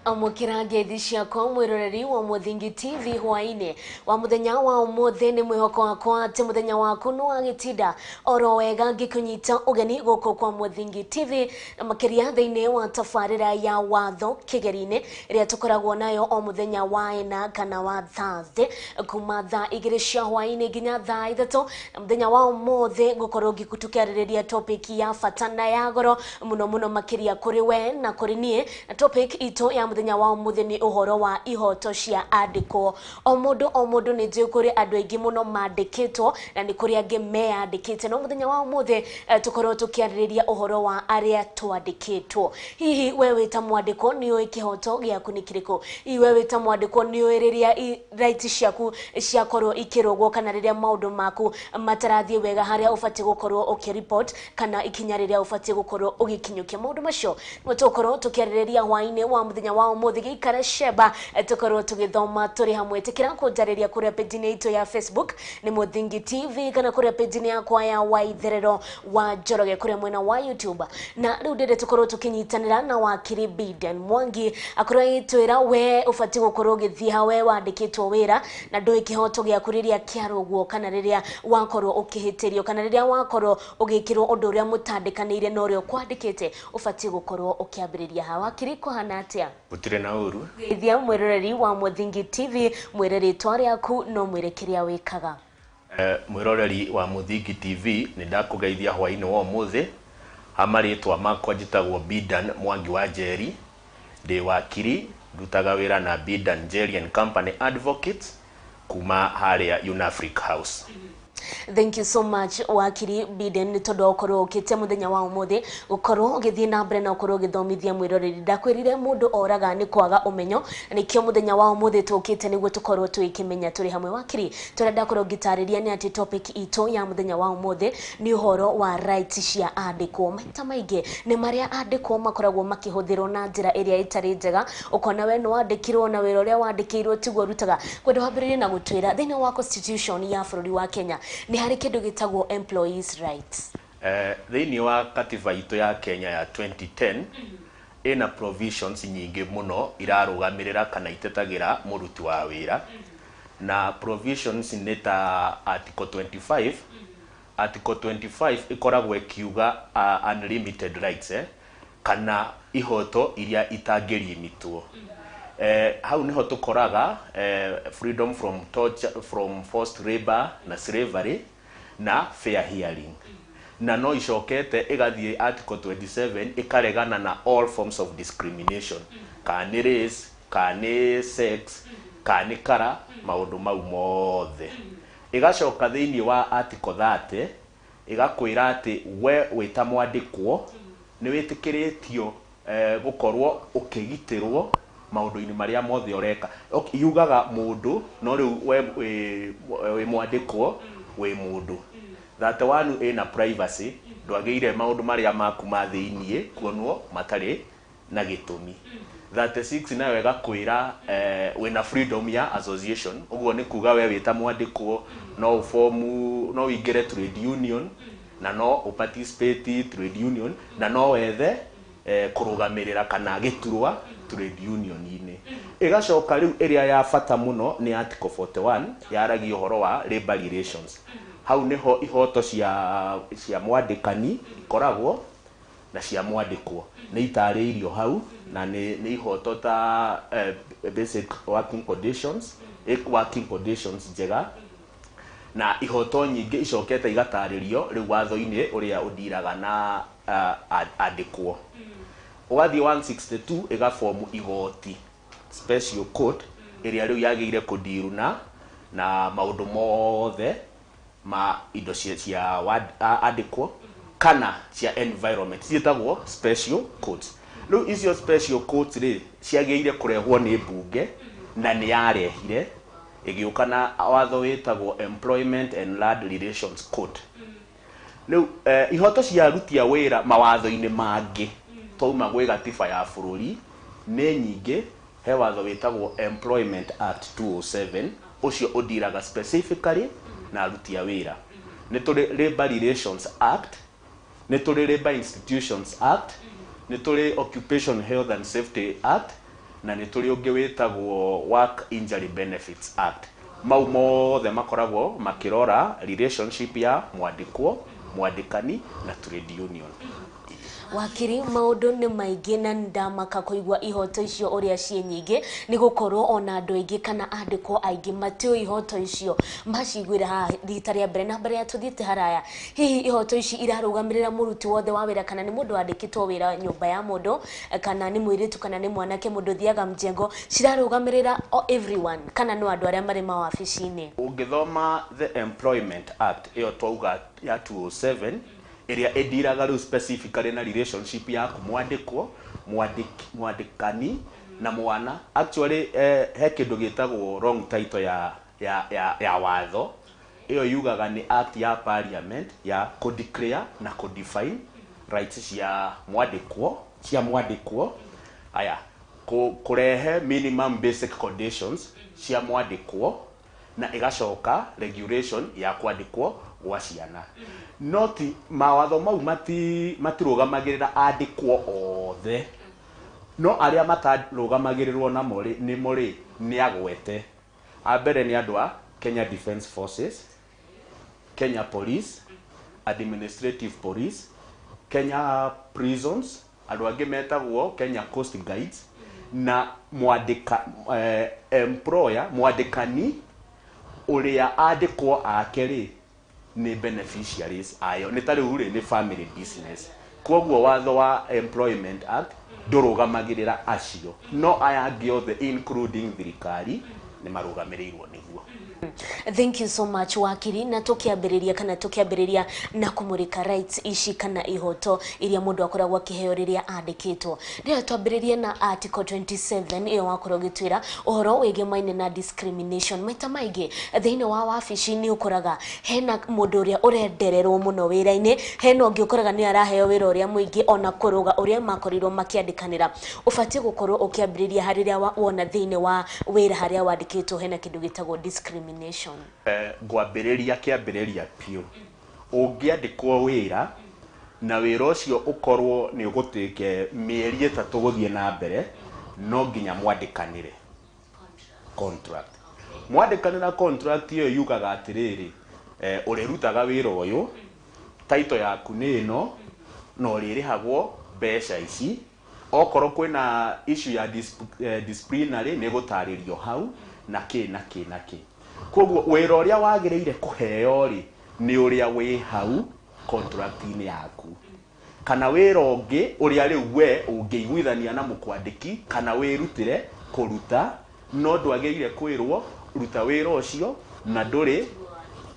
Amũkĩra ngeithi ciakwa, mwĩroreri wa Mũthingi TV, hwaĩ-inĩ wa mũthenya wa ũmũthĩ. Nĩ mwĩhoko wakwa atĩ mũthenya waku nĩ wagĩtinda oro wega. Ngĩkũnyita ũgeni gũkũ kwa Mũthingi TV na makĩria thĩinĩ wa tabarĩra ya Watho Kĩgeri-inĩ, ĩrĩa tũkoragwo nayo o mũthenya wa ĩna kana wa Thursday kuma thaa 2 cia hwaĩ-inĩ nginya thaa 3. Na mũthenya wa ũmũthĩ ngũkorwo ngĩtũkĩarĩrĩria topic ya bata na ya goro mũno mũno, makĩria kũrĩ we na kũrĩ niĩ. Na topic itũ ya mũthenya wa ũmũthĩ nĩ ũhoro wa ihoto cia andĩkwo. O mũndũ o mũndũ, nĩ njũĩ kũrĩ andũ aingĩ mũno mandĩkĩtwo na nĩ kũrĩ angĩ meyandĩkĩte, no mũthenya wa ũmũthĩ tũkorwo tũkĩarĩrĩria ũhoro wa arĩa twandĩkĩtwo. Hihi we wĩ ta mwandĩkwo nĩ ũĩ kĩhoto gĩaku nĩ kĩrĩkũ? Hihi we wĩ ta mwandĩkwo nĩ ũĩ rĩrĩa right ciaku ciakorwo ikĩrũgwo, kana rĩrĩa maũndũ maku matarathiĩ wega, harĩa ũbatiĩ gũkorwo ũkĩreport kana ikinya rĩrĩa ũbatiĩ gũkorwo ũgĩkinyũkia? Maũndũ macio nĩmo tũgũkorwo tũkĩarĩrĩria hwaĩ-inĩ wa mũthenya wa ũmũthĩ. Gĩikare cemba, tũkorwo tũgĩthoma tũrĩ hamwe. Ĩtĩkĩra kũnjarĩria kũrĩa page-inĩ itũ ya Facebook nĩ Mũthingi TV, kana kũrĩa page-inĩ yakwa ya Waitherero wa Njoroge kũrĩa mwena wa YouTube. Na rĩu ndĩrĩ tũkorwo tũkĩnyitanĩra na wakiri Biden Mwangi, akorwo agĩtwĩra we ũbatiĩ gũkorwo ũgĩthiĩ ha we wandĩkĩtwo wĩra na ndũĩ kĩhoto gĩaku rĩrĩa kĩarũgwo, kana rĩrĩa wakorwo ũkĩhĩtĩrio, kana rĩrĩa wakorwo ũgĩkĩrwo ũndũ ũrĩa mũtandĩkanĩire na ũrĩa ũkwandĩkĩte, ũbatiĩ gũkorwo ũkĩambĩrĩria ha. Wakiri, kũhana atĩa? Gũtirĩ na ũru. Geithia mwĩroreri wa Mũthingi TV, mwĩre rĩtwa rĩaku no mwĩre kĩrĩa wĩkaga. Mwĩroreri wa Mũthingi TV, nĩ ndakũgeithia hwaĩ-inĩ wa ũmũthĩ. Ha marĩtwa makwa njĩtagwo Bidan Mwangi wa Njeri, ndĩ wakiri, ndutaga wĩra na Bidan Njeri and Company Advocates kuma harĩa Unafric House. Thank you so much, wakiri Biden, nĩ tondũ wa gũkorwo ũkĩte mũthenya wa ũmũthĩ gũkorwo ũgĩthiĩ na mbere na ũkorwo ũgĩthomithia mwĩroreri. Ndakwĩrire mũndũ oraga nĩ kwaga ũmenyo, na nĩkĩo mũthenya wa ũmũthĩ tũkĩte nĩguo tũkorwo tũgĩkĩmenya tũrĩ hamwe. Wakiri, tũrĩa ndakorwo ngĩtarĩria nĩ atĩ topic itũ ya mũthenya wa ũmũthĩ nĩ ũhoro wa rights cia andĩkwo. Maita maingĩ nĩ marĩa andĩkwo makoragwo makĩhũthĩrwo na njĩra ĩrĩa ĩtarĩ njega, ũkona we nĩ wandĩkirwo na wĩra ũrĩa wandĩkĩirwo tiguo ũrutaga. Kwenda wambĩrĩrie na gũtwĩra, thĩinĩ wa constitution ya bũrũri wa Kenya nĩ harĩ kĩndũ gĩtagwo employees rights? Thĩinĩ wa katiba itũ ya Kenya ya 2010 ĩna provisions nyingĩ mũno irarũgamĩrĩra kana itetagĩra mũruti wa wĩra, na provisions nĩ ta article 25. Article 25 ĩkoragwo ĩkiuga unlimited rights, kana ihoto iria itangĩlimitwo. Hau niho tũkoraga freedom from torture, from forced labor na slavery na fair hearing. Na no icokete ĩgathiĩ article 27, ĩkaregana na all forms of discrimination, kana nĩ race, kana nĩ sex, kana nĩ kara, maũndũ mau mothe. Ĩgacoka thĩinĩ wa article 30 ĩgakwĩra atĩ we wĩ ta mwandĩkwo nĩ wĩtĩkĩrĩtio gũkorwo ũkĩgitĩrwo maũndũ-inĩ marĩa mothe ũreka. Okay, yugaga mũndũ, no rĩu we wĩ mwandĩkwo wĩ mũndũ. 31 ĩna privacy, ndwagĩrĩire maũndũ marĩa maku ma thĩiniĩ kuonwo matarĩ na gĩtũmi. 36 nayo ĩgakwĩra wĩna freedom ya association. Ũguo nĩ kuga we wĩ ta mwandĩkwo no ũbomu, no ũingĩre trade union na no ũparticipate trade union na no wethe kũrũgamĩrĩra kana gĩturwa trade union-inĩ. Ĩgacoka rĩu ĩrĩa ya bata mũno nĩ article 41, yaragia ũhoro wa labor relations. Hau niho ihoto cia mwandĩkani ikoragwo na cia mwandĩkwo nĩ itarĩirio hau, na nĩ ihoto ta basic working conditions, working conditions njega, na ihoto nyingĩ icokete igatarĩrio rĩu watho-inĩ ũrĩa ũndiraga na andĩkwo. Ũgathiĩ 162, ĩgabomu igoti, special court, ĩrĩa rĩu yagĩrĩire kũndiru na maũndũ mothe ma indo cia andĩkwo kana cia environment, ciĩtagwo special courts. Rĩu icio special courts rĩ, ciagĩrĩire kũrehwo nĩ mbunge, na nĩ yarehire, ĩgĩũka na watho wĩtagwo Employment and Land Relations Code. Rĩu ihoto cia aruti a wĩra mawatho-inĩ mangĩ twauma gwĩ gatiba ya bũrũri nĩ nyingĩ. He watho wĩtagwo Employment Act 207, ũcio ũndiraga specifically na aruti a wĩra. Nĩ tũrĩ Labor Relations Act, nĩ tũrĩ Labor Institutions Act, nĩ tũrĩ Occupation Health and Safety Act. Na nĩ tũrĩ ũngĩ wĩtagwo Work Injury Benefits Act. Mau mothe makoragwo makĩrora relationship ya mwandĩkwo, mwandĩkani na trade union. Wakiri, maũndũ nĩ maingĩ na ndamaka kũigua ihoto icio ũrĩa ciĩ nyingĩ, nĩ gũkorwo ona andũ aingĩ kana andĩkwo aingĩ matiũĩ ihoto icio, maciguĩra haha rita rĩa mbere. Na mbere ya tũthiĩte haraya, hihi ihoto ici irarũgamĩrĩra mũruti wothe wa wĩra, kana nĩ mũndũ wandĩkĩtwo wĩra nyũmba ya mũndũ, kana nĩ mũirĩtu, kana nĩ mwanake, mũndũ ũthiaga mjengo? Cirarũgamĩrĩra o everyone kana no andũ arĩa marĩ mawabici-inĩ? Ũngĩthoma the Employment Act ĩyo twauga ya 207, ĩrĩa ĩndiraga rĩu specifically na relationship yaku mwandĩkwo, mwandĩkani na mwana, actually he kĩndũ gĩtagwo wrong title ya watho. Ĩyo yugaga nĩ act ya parliament ya kũdeclare na kũdefine rights cia mwandĩkwo, aya kũrehe minimum basic conditions cia mwandĩkwo, na ĩgacoka regulation ya kwandĩkwo gwa ciana. No ti mawatho mau matirũgamagĩrĩra andĩkwo othe, no arĩa matarũgamagĩrĩrwo namo rĩ, nĩmo rĩ, nĩ agwete. A mbere nĩ andũ a Kenya Defence Forces, Kenya Police, Administrative Police, Kenya Prisons, andũ angĩ metagwo Kenya Coast Guides, na mwandĩka employer, mwandĩkani ũrĩa andĩkwo ake rĩ nĩ beneficiaries ayo, nĩ ta rĩu rĩ, nĩ family business. Koguo watho wa Employment Act ndũrũgamagĩrĩra acio, no aya angĩ othe including thirikari nĩ marũgamĩrĩirwo nĩguo. Thank you so much, wakiri. Na tukiambĩrĩria kana tukiambĩrĩria na kũmũrĩka rights ici kana ihoto iria mũndũ akoragwo akĩheo rĩrĩa andĩkĩtwo, rĩrĩa twambĩrĩrie na article 27 ĩyo wakorwo ũgĩtwĩra ũhoro wĩgemaine na discrimination. Maita maingĩ thĩinĩ wa wabici nĩ ũkoraga hena mũndũ ũrĩa ũrendererwo mũno wĩra-inĩ, hena ũngĩ ũkoraga nĩ araheo wĩra ũrĩa mũingĩ ona kũrũga ũrĩa makorirwo makĩandĩkanĩra. Ũbatiĩ gũkorwo ũkĩambĩrĩria harĩrĩa wona thĩinĩ wa wĩra harĩa wandĩkĩtwo hena kĩndũ gĩtagwo discrimination. Ngwambĩrĩria kĩambĩrĩria biũ. Ũngĩandĩkwo wĩra na wĩra ũcio ũkorwo nĩ ũgũtĩke mĩeri 3 gũthiĩ na mbere, no nginya mwandĩkanĩre contract. Mwandĩkanĩra contract ĩyo yugaga atĩrĩrĩ, ũrĩrutaga wĩra ũyũ, title yaku nĩ ĩno, na ũrĩrĩhagwo mbeca ici. Okorwo kwĩna issue ya disciplinary nĩ gũtarĩrio hau na kĩ na kĩ na kĩ. Koguo wĩra ũrĩa wagĩrĩire kũheo rĩ nĩ ũrĩa wĩ hau contract-inĩ yaku, kana wĩra ũngĩ ũrĩa rĩu we ũngĩiguithania na mũkwandĩki kana wĩrutĩre kũruta, no ndwagĩrĩire kwĩrwo ruta wĩra ũcio na ndũrĩ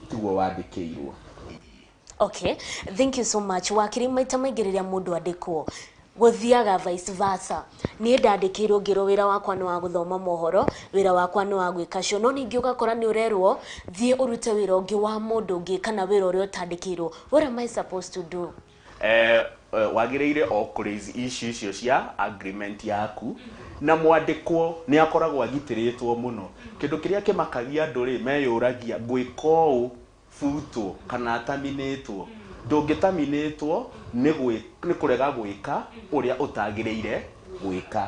tiguo wandĩkĩirwo. Okay, thank you so much, wakiri. Maita maingĩ rĩrĩa mũndũ andĩkwo gũthiaga vice versa. Niĩ ndandĩkĩirwo ngĩrwo wĩra wakwa nĩ wa gũthoma mohoro, wĩra wakwa nĩ wa gwĩka cio, no ningĩ ũgakora nĩ ũrerwo thiĩ ũrute wĩra ũngĩ wa mũndũ ũngĩ kana wĩra ũrĩa ũtandĩkĩirwo. What am I supposed to do? Wagĩrĩire o kũraise issue icio cia agreement yaku na mwandĩkwo nĩ akoragwo agitĩrĩtwo mũno. Kĩndũ kĩrĩa kĩmakagia andũ rĩ, meyũragia ngwĩka ũũ butwo kana taminĩtwo. Ndũngĩtaminĩtwo nĩ kũrega gwĩka ũrĩa ũtagĩrĩire gwĩka,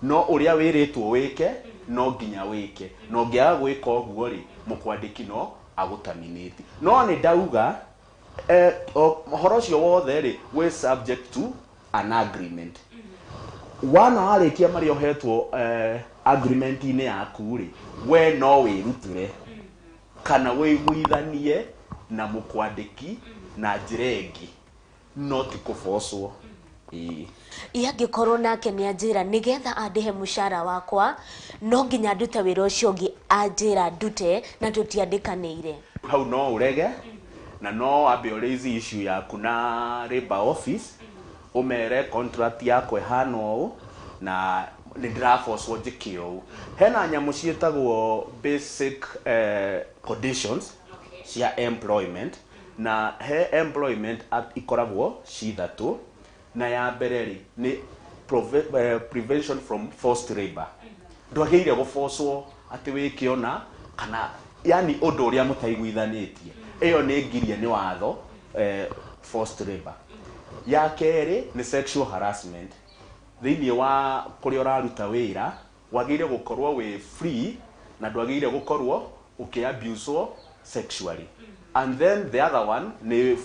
no ũrĩa wĩrĩtwo wĩke no nginya wĩke, na ũngĩaga gwĩka ũguo rĩ, mũkwandĩki no agũtaminĩte. No nĩ ndauga ũhoro ũcio wothe rĩ wĩ subject to an agreement. Wana warĩkia marĩa ũhetwo agreement-inĩ yaku rĩ, we no wĩrutĩre kana wĩiguithanie na mũkwandĩki na njĩra ĩngĩ, no ti kũbocwo. Ĩĩ. Angĩkorwo nake nĩ anjĩra nĩgetha andĩhe mũcara wakwa no nginya ndute wĩra ũcio ũngĩ anjĩra ndute na tũtiandĩkanĩire? Hau no ũrege na no wambe ũraise issue yaku na labor office, ũmere contract yakwa ĩhana ũũ na nĩ ndĩrabocwo njĩke ũũ. Hena nyamũ ciĩtagwo basic conditions cia employment, na he Employment Act ikoragwo ci ithatũ, na ya mbere rĩ nĩ prevention from forced labor. Ndwagĩrĩire gũbocwo atĩ wĩke ũna kana yani ũndũ ũrĩa mũtaiguithanĩtie. Ĩyo nĩ ngirie nĩ watho, forced labor. Ya kerĩ nĩ sexual harassment. Thĩinĩ wa kũrĩa ũraruta wĩra Wagĩrĩire gũkorwo wĩ free na ndwagĩrĩire gũkorwo ũkĩ-abuse sexually. And then the other one nĩ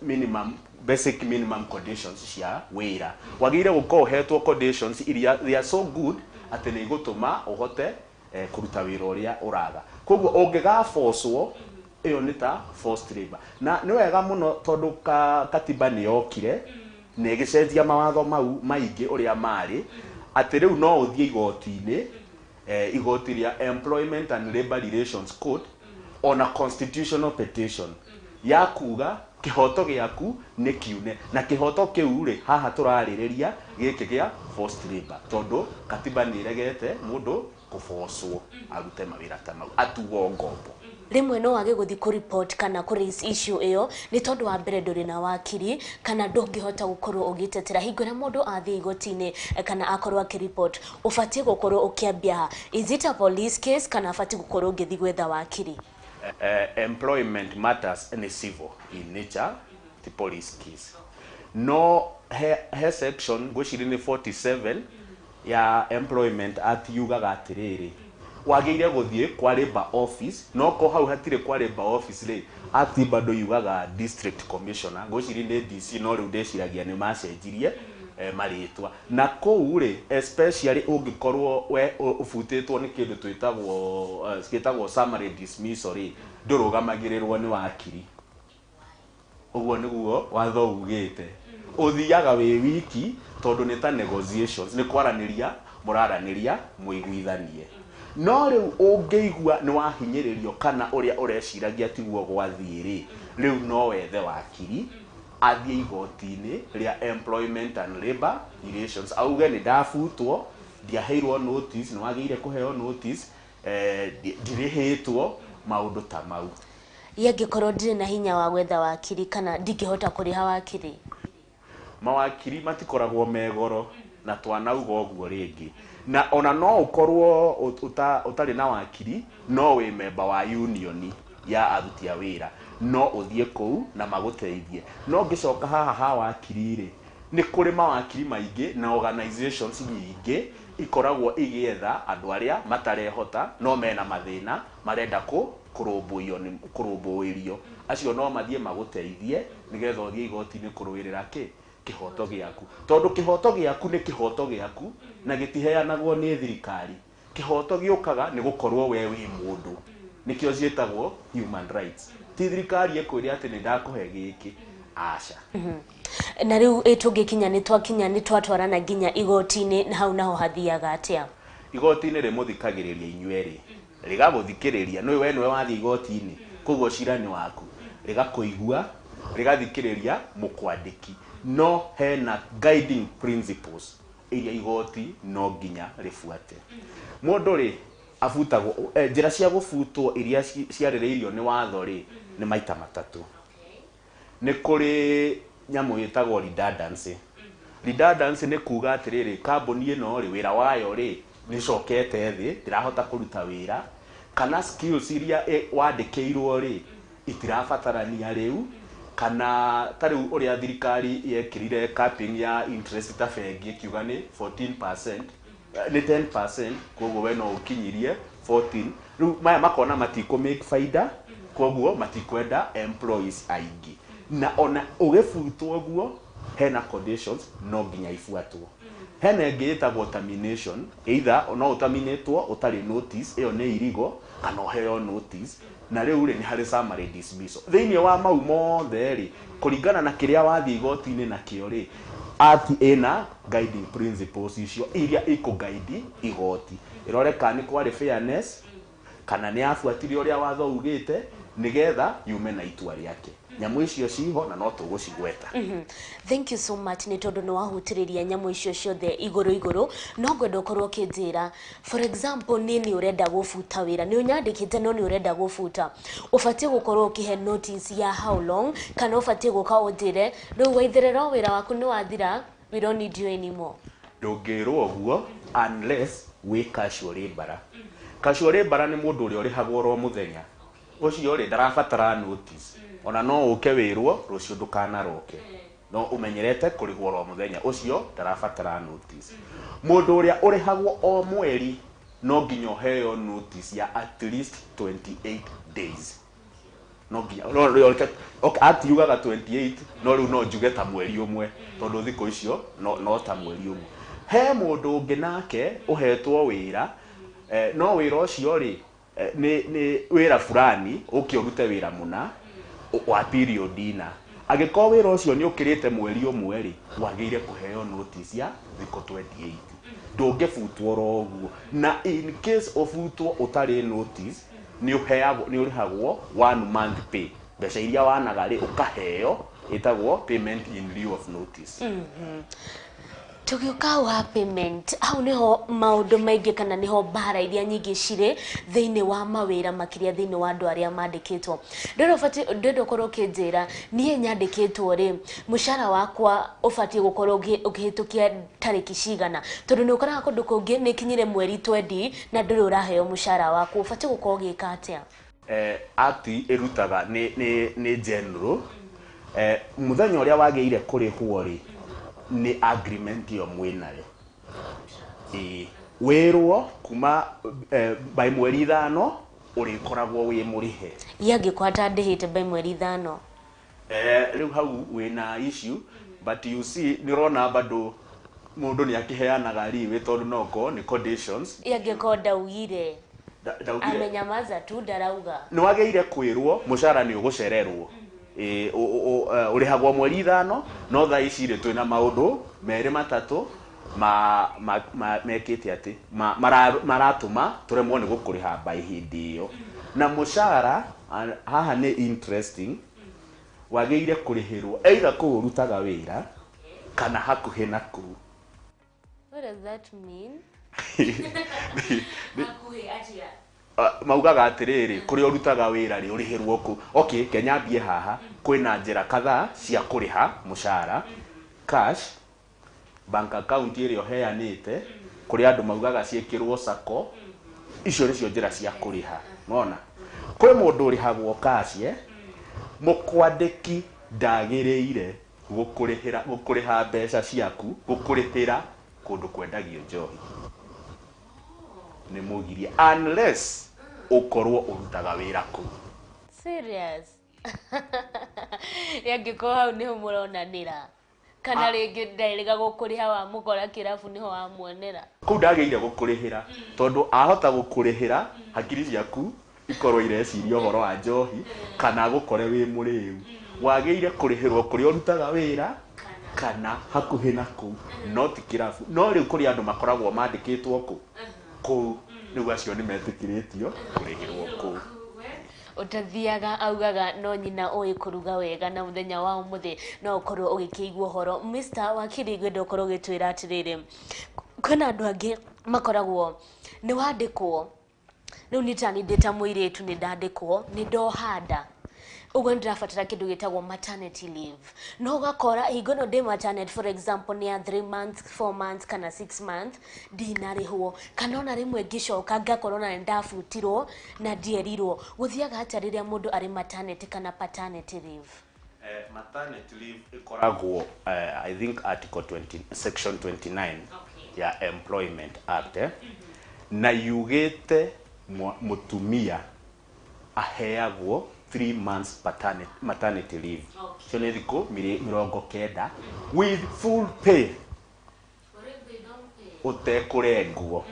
minimum, basic minimum conditions cia wĩra. Wagĩrĩire gũkorwo ũhetwo conditions iria they are so good atĩ nĩ igũtũma ũhote kũruta wĩra ũrĩa ũraga. Koguo ũngĩgabocwo, ĩyo nĩ ta forced labor. Na nĩ wega mũno tondũ katiba nĩ yokire na ĩgĩcenjia mawatho mau maingĩ ũrĩa marĩ, atĩ rĩu no ũthiĩ igoti-inĩ, igoti rĩa Employment and Labor Relations Code, ona constitutional petition ya kuga kĩhoto gĩaku nĩ kiune. Na kĩhoto kĩu rĩ, haha tũrarĩrĩria gĩkĩ gĩa forced labor, tondũ katiba nĩ ĩregete mũndũ kũbocwo arute mawĩra ta mau, atuo ngombo. Rĩmwe no wage gũthiĩ kũ report kana kũ raise issue ĩyo nĩ tondũ wa mbere ndũrĩ na wakiri kana ndũngĩhota gũkorwo ũgĩtetera. Hingo ĩrĩa mũndũ athiĩ igoti-inĩ kana akorwo akĩ-report, ũbatiĩ gũkorwo ũkĩambia ha? Is it a police case kana abatiĩ gũkorwo ũgĩthiĩ gwetha wakiri? Employment matters nĩ civil in nature, ti police case. No he section, ngwĩciria nĩ 47 ya Employment Act, yugaga atĩrĩrĩ, wagĩrĩire gũthiĩ kwa labour office. No ko hau hatirĩ kwa labour office rĩ, act bado yugaga district commissioner, ngwĩciria nĩ DC, no rĩu ndĩciragia nĩ macenjirie marĩtwa. Na kũu rĩ, especially ũngĩkorwo we ũbutĩtwo nĩ kĩndũ twĩtagwo gĩtagwo summary dismissal rĩ, ndũrũgamagĩrĩrwo nĩ wakiri. Ũguo nĩguo watho ugĩte. Ũthiaga wĩ wiki tondũ nĩ ta negotiations, nĩ kwaranĩria mũraranĩria mũiguithanie. No rĩu ũngĩigua nĩ wahinyĩrĩrio kana ũrĩa ũreciragia tiguo gwathiĩ rĩ, rĩu no wethe wakiri athiĩ igoti-inĩ rĩa Employment and Labor Relations, auge nĩ ndabutwo, ndiaheirwo notice, nĩ wagĩrĩire kũheo notice, ndirĩhĩtwo, maũndũ ta mau. Angĩkorwo ndirĩ na hinya wa gwetha wakiri kana ndingĩhota kũrĩha wakiri? Mawakiri matikoragwo me goro, na twanauga ũguo rĩngĩ. Na ona no ũkorwo ũtarĩ na wakiri, no wĩ memba wa union ya aruti a wĩra, no ũthiĩ kũu na magũteithie. No ngĩcoka haha ha wakiri rĩ, nĩ kũrĩ mawakiri maingĩ na organizations nyingĩ ikoragwo igĩetha andũ arĩa matarehota no mena mathĩna marenda kũrũmbũiyo kũrũmbũĩrio. Acio no mathiĩ magũteithie nĩgetha ũthiĩ igoti-inĩ kũrũĩrĩra kĩ kĩhoto gĩaku, tondũ kĩhoto gĩaku nĩ kĩhoto gĩaku na gĩtiheanagwo nĩ thirikari. Kĩhoto gĩũkaga nĩ gũkorwo we wĩ mũndũ, nĩkĩo ciĩtagwo human rights. Ti thirikari ĩkwĩre atĩ nĩ ndakũhe gĩkĩ, aca. Na rĩu tũngĩkinya nĩ twakinya nĩ twatwarana nginya igoti-inĩ, na hau naho hathiaga atĩa? Igoti-inĩ rĩmũthikagĩrĩria inyuerĩ, rĩgagũthikĩrĩria nĩ we nĩwe wathiĩ igoti-inĩ, koguo cira nĩ waku. Rĩgakũigua, rĩgathikĩrĩria mũkwandĩki. No hena guiding principles iria igoti no nginya rĩbuate. Mũndũ rĩ abutagwo, njĩra cia gũbutwo iria ciarĩrĩirio nĩ watho rĩ, nĩ maita matatũ. Nĩ kũrĩ nyamũ ĩtagwo redundancy. Redundancy nĩ kuga atĩrĩrĩ, kambuni ĩno rĩ, wĩra wayo rĩ nĩ ĩcokete thĩ, ndĩrahota kũruta wĩra, kana skills iria wandĩkĩirwo rĩ itirabatarania rĩu, kana ta rĩu ũrĩa thirikari yekĩrire capping ya interest ta bengi ĩkiuga nĩ 14%, nĩ 10%, koguo we no ũkinyirie 14. Rĩu maya makona matikũ make faida, koguo matikwenda employees aingĩ. Na ona ũgĩbutwo ũguo, hena conditions no nginya ibuatwo. Hena ĩngĩ ĩtagwo termination, either no ũterminatwo ũtarĩ notice, ĩyo nĩ irigo, kana ũheo notice. Na rĩu rĩ, nĩ harĩ summary dismissal. Thĩinĩ wa mau mothe rĩ, kũringana na kĩrĩa wathiĩ igoti-inĩ nakĩo rĩ, act ĩna guiding principles icio iria ikũ-guide igoti, ĩrore kana nĩ kwarĩ fairness kana nĩ abuatire ũrĩa watho ugĩte, nĩgetha yume na itua rĩake. Nyamũ icio ciho na no tũgũcigweta. Thank you so much nĩ tondũ nĩ wahutĩrĩria nyamũ icio ciothe igũrũ igũrũ. No ngwenda ũkorwo ũkĩnjĩra, for example, niĩ nĩ ũrenda gũbuta wĩra, nĩ ũnyandĩkĩte no nĩ ũrenda gũbuta, ũbatiĩ gũkorwo ũkĩhe notice ya how long, kana ũbatiĩ gũka ũnjĩre rĩu Waitherero wĩra waku nĩ wathira, we don't need you anymore? Ndũngĩrwo ũguo unless wĩ casual laborer. Casual laborer nĩ mũndũ ũrĩa ũrĩhagwo oro mũthenya. Ũcio rĩ, ndarabatara notice. Ona no ũke wĩrwo rũciũ ndũkanaroke. No ũmenyerete kũrĩhwo oro mũthenya ũcio, ndarabatara notice. Mũndũ ũrĩa ũrĩhagwo o mweri no nginya ũheo notice ya at least 28 days. No nginya no, no, okay, atiugaga 28, no rĩu no njuge ta mweri ũmwe, tondũ thikũ icio no ta mweri ũmwe. He mũndũ ũngĩ nake ũhetwo wĩra, no wĩra ũcio rĩ, nĩ wĩra fulani ũke ũrute wĩra mũna wa period ina. Angĩkorwo wĩra ũcio nĩ ũkĩrĩte mweri ũmwe rĩ, wagĩrĩire kũheo notice ya thikũ 28. Ndũngĩbutwo oro ũguo. Na in case ũbutwo ũtarĩ notice, nĩ ũheagwo, nĩ ũrĩhagwo one month pay. Mbeca iria wanaga rĩ, ũkaheo, ĩtagwo payment in lieu of notice. Tũgĩũka hau ha payment, hau nĩho maũndũ maingĩ kana nĩho mbara iria nyingĩ cirĩ thĩinĩ wa mawĩra, makĩria thĩinĩ wa andũ arĩa mandĩkĩtwo. Ndĩrenda ũbatiĩ, ndĩrenda ũkorwo ũkĩnjĩra niĩ nyandĩkĩtwo rĩ, mũcara wakwa ũbatiĩ gũkorwo ũkĩhĩtũkia tarĩki cigana, tondũ nĩ ũkoraga kũndũ kũngĩ nĩ ikinyire mweri 20 na ndũrĩ ũraheo mũcara waku. Ũbatiĩ gũkorwo ũgĩka atĩa? Act ĩrutaga nĩ general. Mũthenya ũrĩa wagĩrĩire kũrĩhwo rĩ, nĩ agreement ĩyo mwĩnayo. Ĩĩ, wĩrwo kuma by mweri 5 ũrĩkoragwo wĩ mũrĩhe. Iye angĩkorwo atandĩhĩte by mweri 5? Rĩu hau wĩna issue, but you see nĩ ũrona bado mũndũ nĩ akĩheanaga leeway, tondũ no okorwo nĩ conditions. Iye angĩkorwo ndaugire? Ndaugire. Amenyamaza tu, ndarauga. Nĩ wagĩrĩire kwĩrwo mũcara nĩ ũgũcererwo. Ĩĩ, ũrĩhagwo mweri 5, no thaa ici rĩ twĩna maũndũ merĩ matatũ ma mekĩte atĩ maratũma tũremwo nĩ gũkũrĩha by hĩndĩ ĩyo. Na mũcara haha nĩ interesting, wagĩrĩire kũrĩhĩrwo either kũu ũrutaga wĩra kana hakuhĩ na kũu. What does that mean? Hakuhĩ atĩa? Maugaga atĩrĩrĩ, kũrĩa ũrutaga wĩra rĩ, ũrĩhĩrwo kũ. Okay, Kenya mbie haha, kwĩna njĩra kadhaa cia kũrĩha mũcara. Cash, bank account ĩrĩa ũheanĩte, kũrĩa andũ maugaga ciĩkĩrwo sacco, icio nĩcio njĩra cia kũrĩha. Nona kwĩ mũndũ ũrĩhagwo cash, mũkwandĩki ndagĩrĩire gũkũrĩha mbeca ciaku, gũkũrĩhĩra kũndũ kwendagio njohi. Nĩ mũgirie unless ũkorwo ũrutaga wĩra kũu. Serious? Yangĩkorwo hau nĩho mũronanĩra, kana rĩngĩ ndarĩga gũkũrĩha wamũkora kĩrabu nĩho wamuonera. Kũu ndagĩrĩire gũkũrĩhĩra, tondũ ahota gũkũrĩhĩra hakiri ciaku ikorwo ireciria ũhoro wa njohi kana gũkore wĩ mũrĩu. Wagĩrĩire kũrĩhĩrwo kũrĩa ũrutaga wĩra kana hakuhĩ na kũu, no ti kĩrabu. No rĩu kũrĩ andũ makoragwo mandĩkĩtwo kũ kũu, rĩu acio nĩ metĩkĩrĩtio kũrĩhĩrwo kũu. Ũtathiaga augaga no nyina ũĩ kũruga wega, na mũthenya wa ũmũthĩ no ũkorwo ũgĩkĩigua ũhoro. Mr. Wakiri, ngwenda ũkorwo ũgĩtwĩra atĩrĩrĩ, kwĩna andũ angĩ makoragwo nĩ wandĩkwo, rĩu nĩ ta niĩ ndĩ ta mũirĩtu nĩ ndandĩkwo, nĩ ndoha nda, ũguo nĩ ndĩrabatara kĩndũ gĩtagwo maternity leave, no ũgakora hingo ĩno ndĩ maternity, for example nĩ ya 3 months, 4 months kana 6 months, ndinarĩhwo, kana ona rĩmwe ngĩcoka ngakorwo na nĩ ndabutirwo na ndierirwo. Gũthiaga atĩa rĩrĩa mũndũ arĩ maternity kana paternity leave? Maternity leave ĩkoragwo, I think article 20, section 29 ya Employment Act, na yugĩte mũtumia aheagwo 3 months maternity leave. Cio nĩ thikũ 90 with full pay, ũtekũrengwo.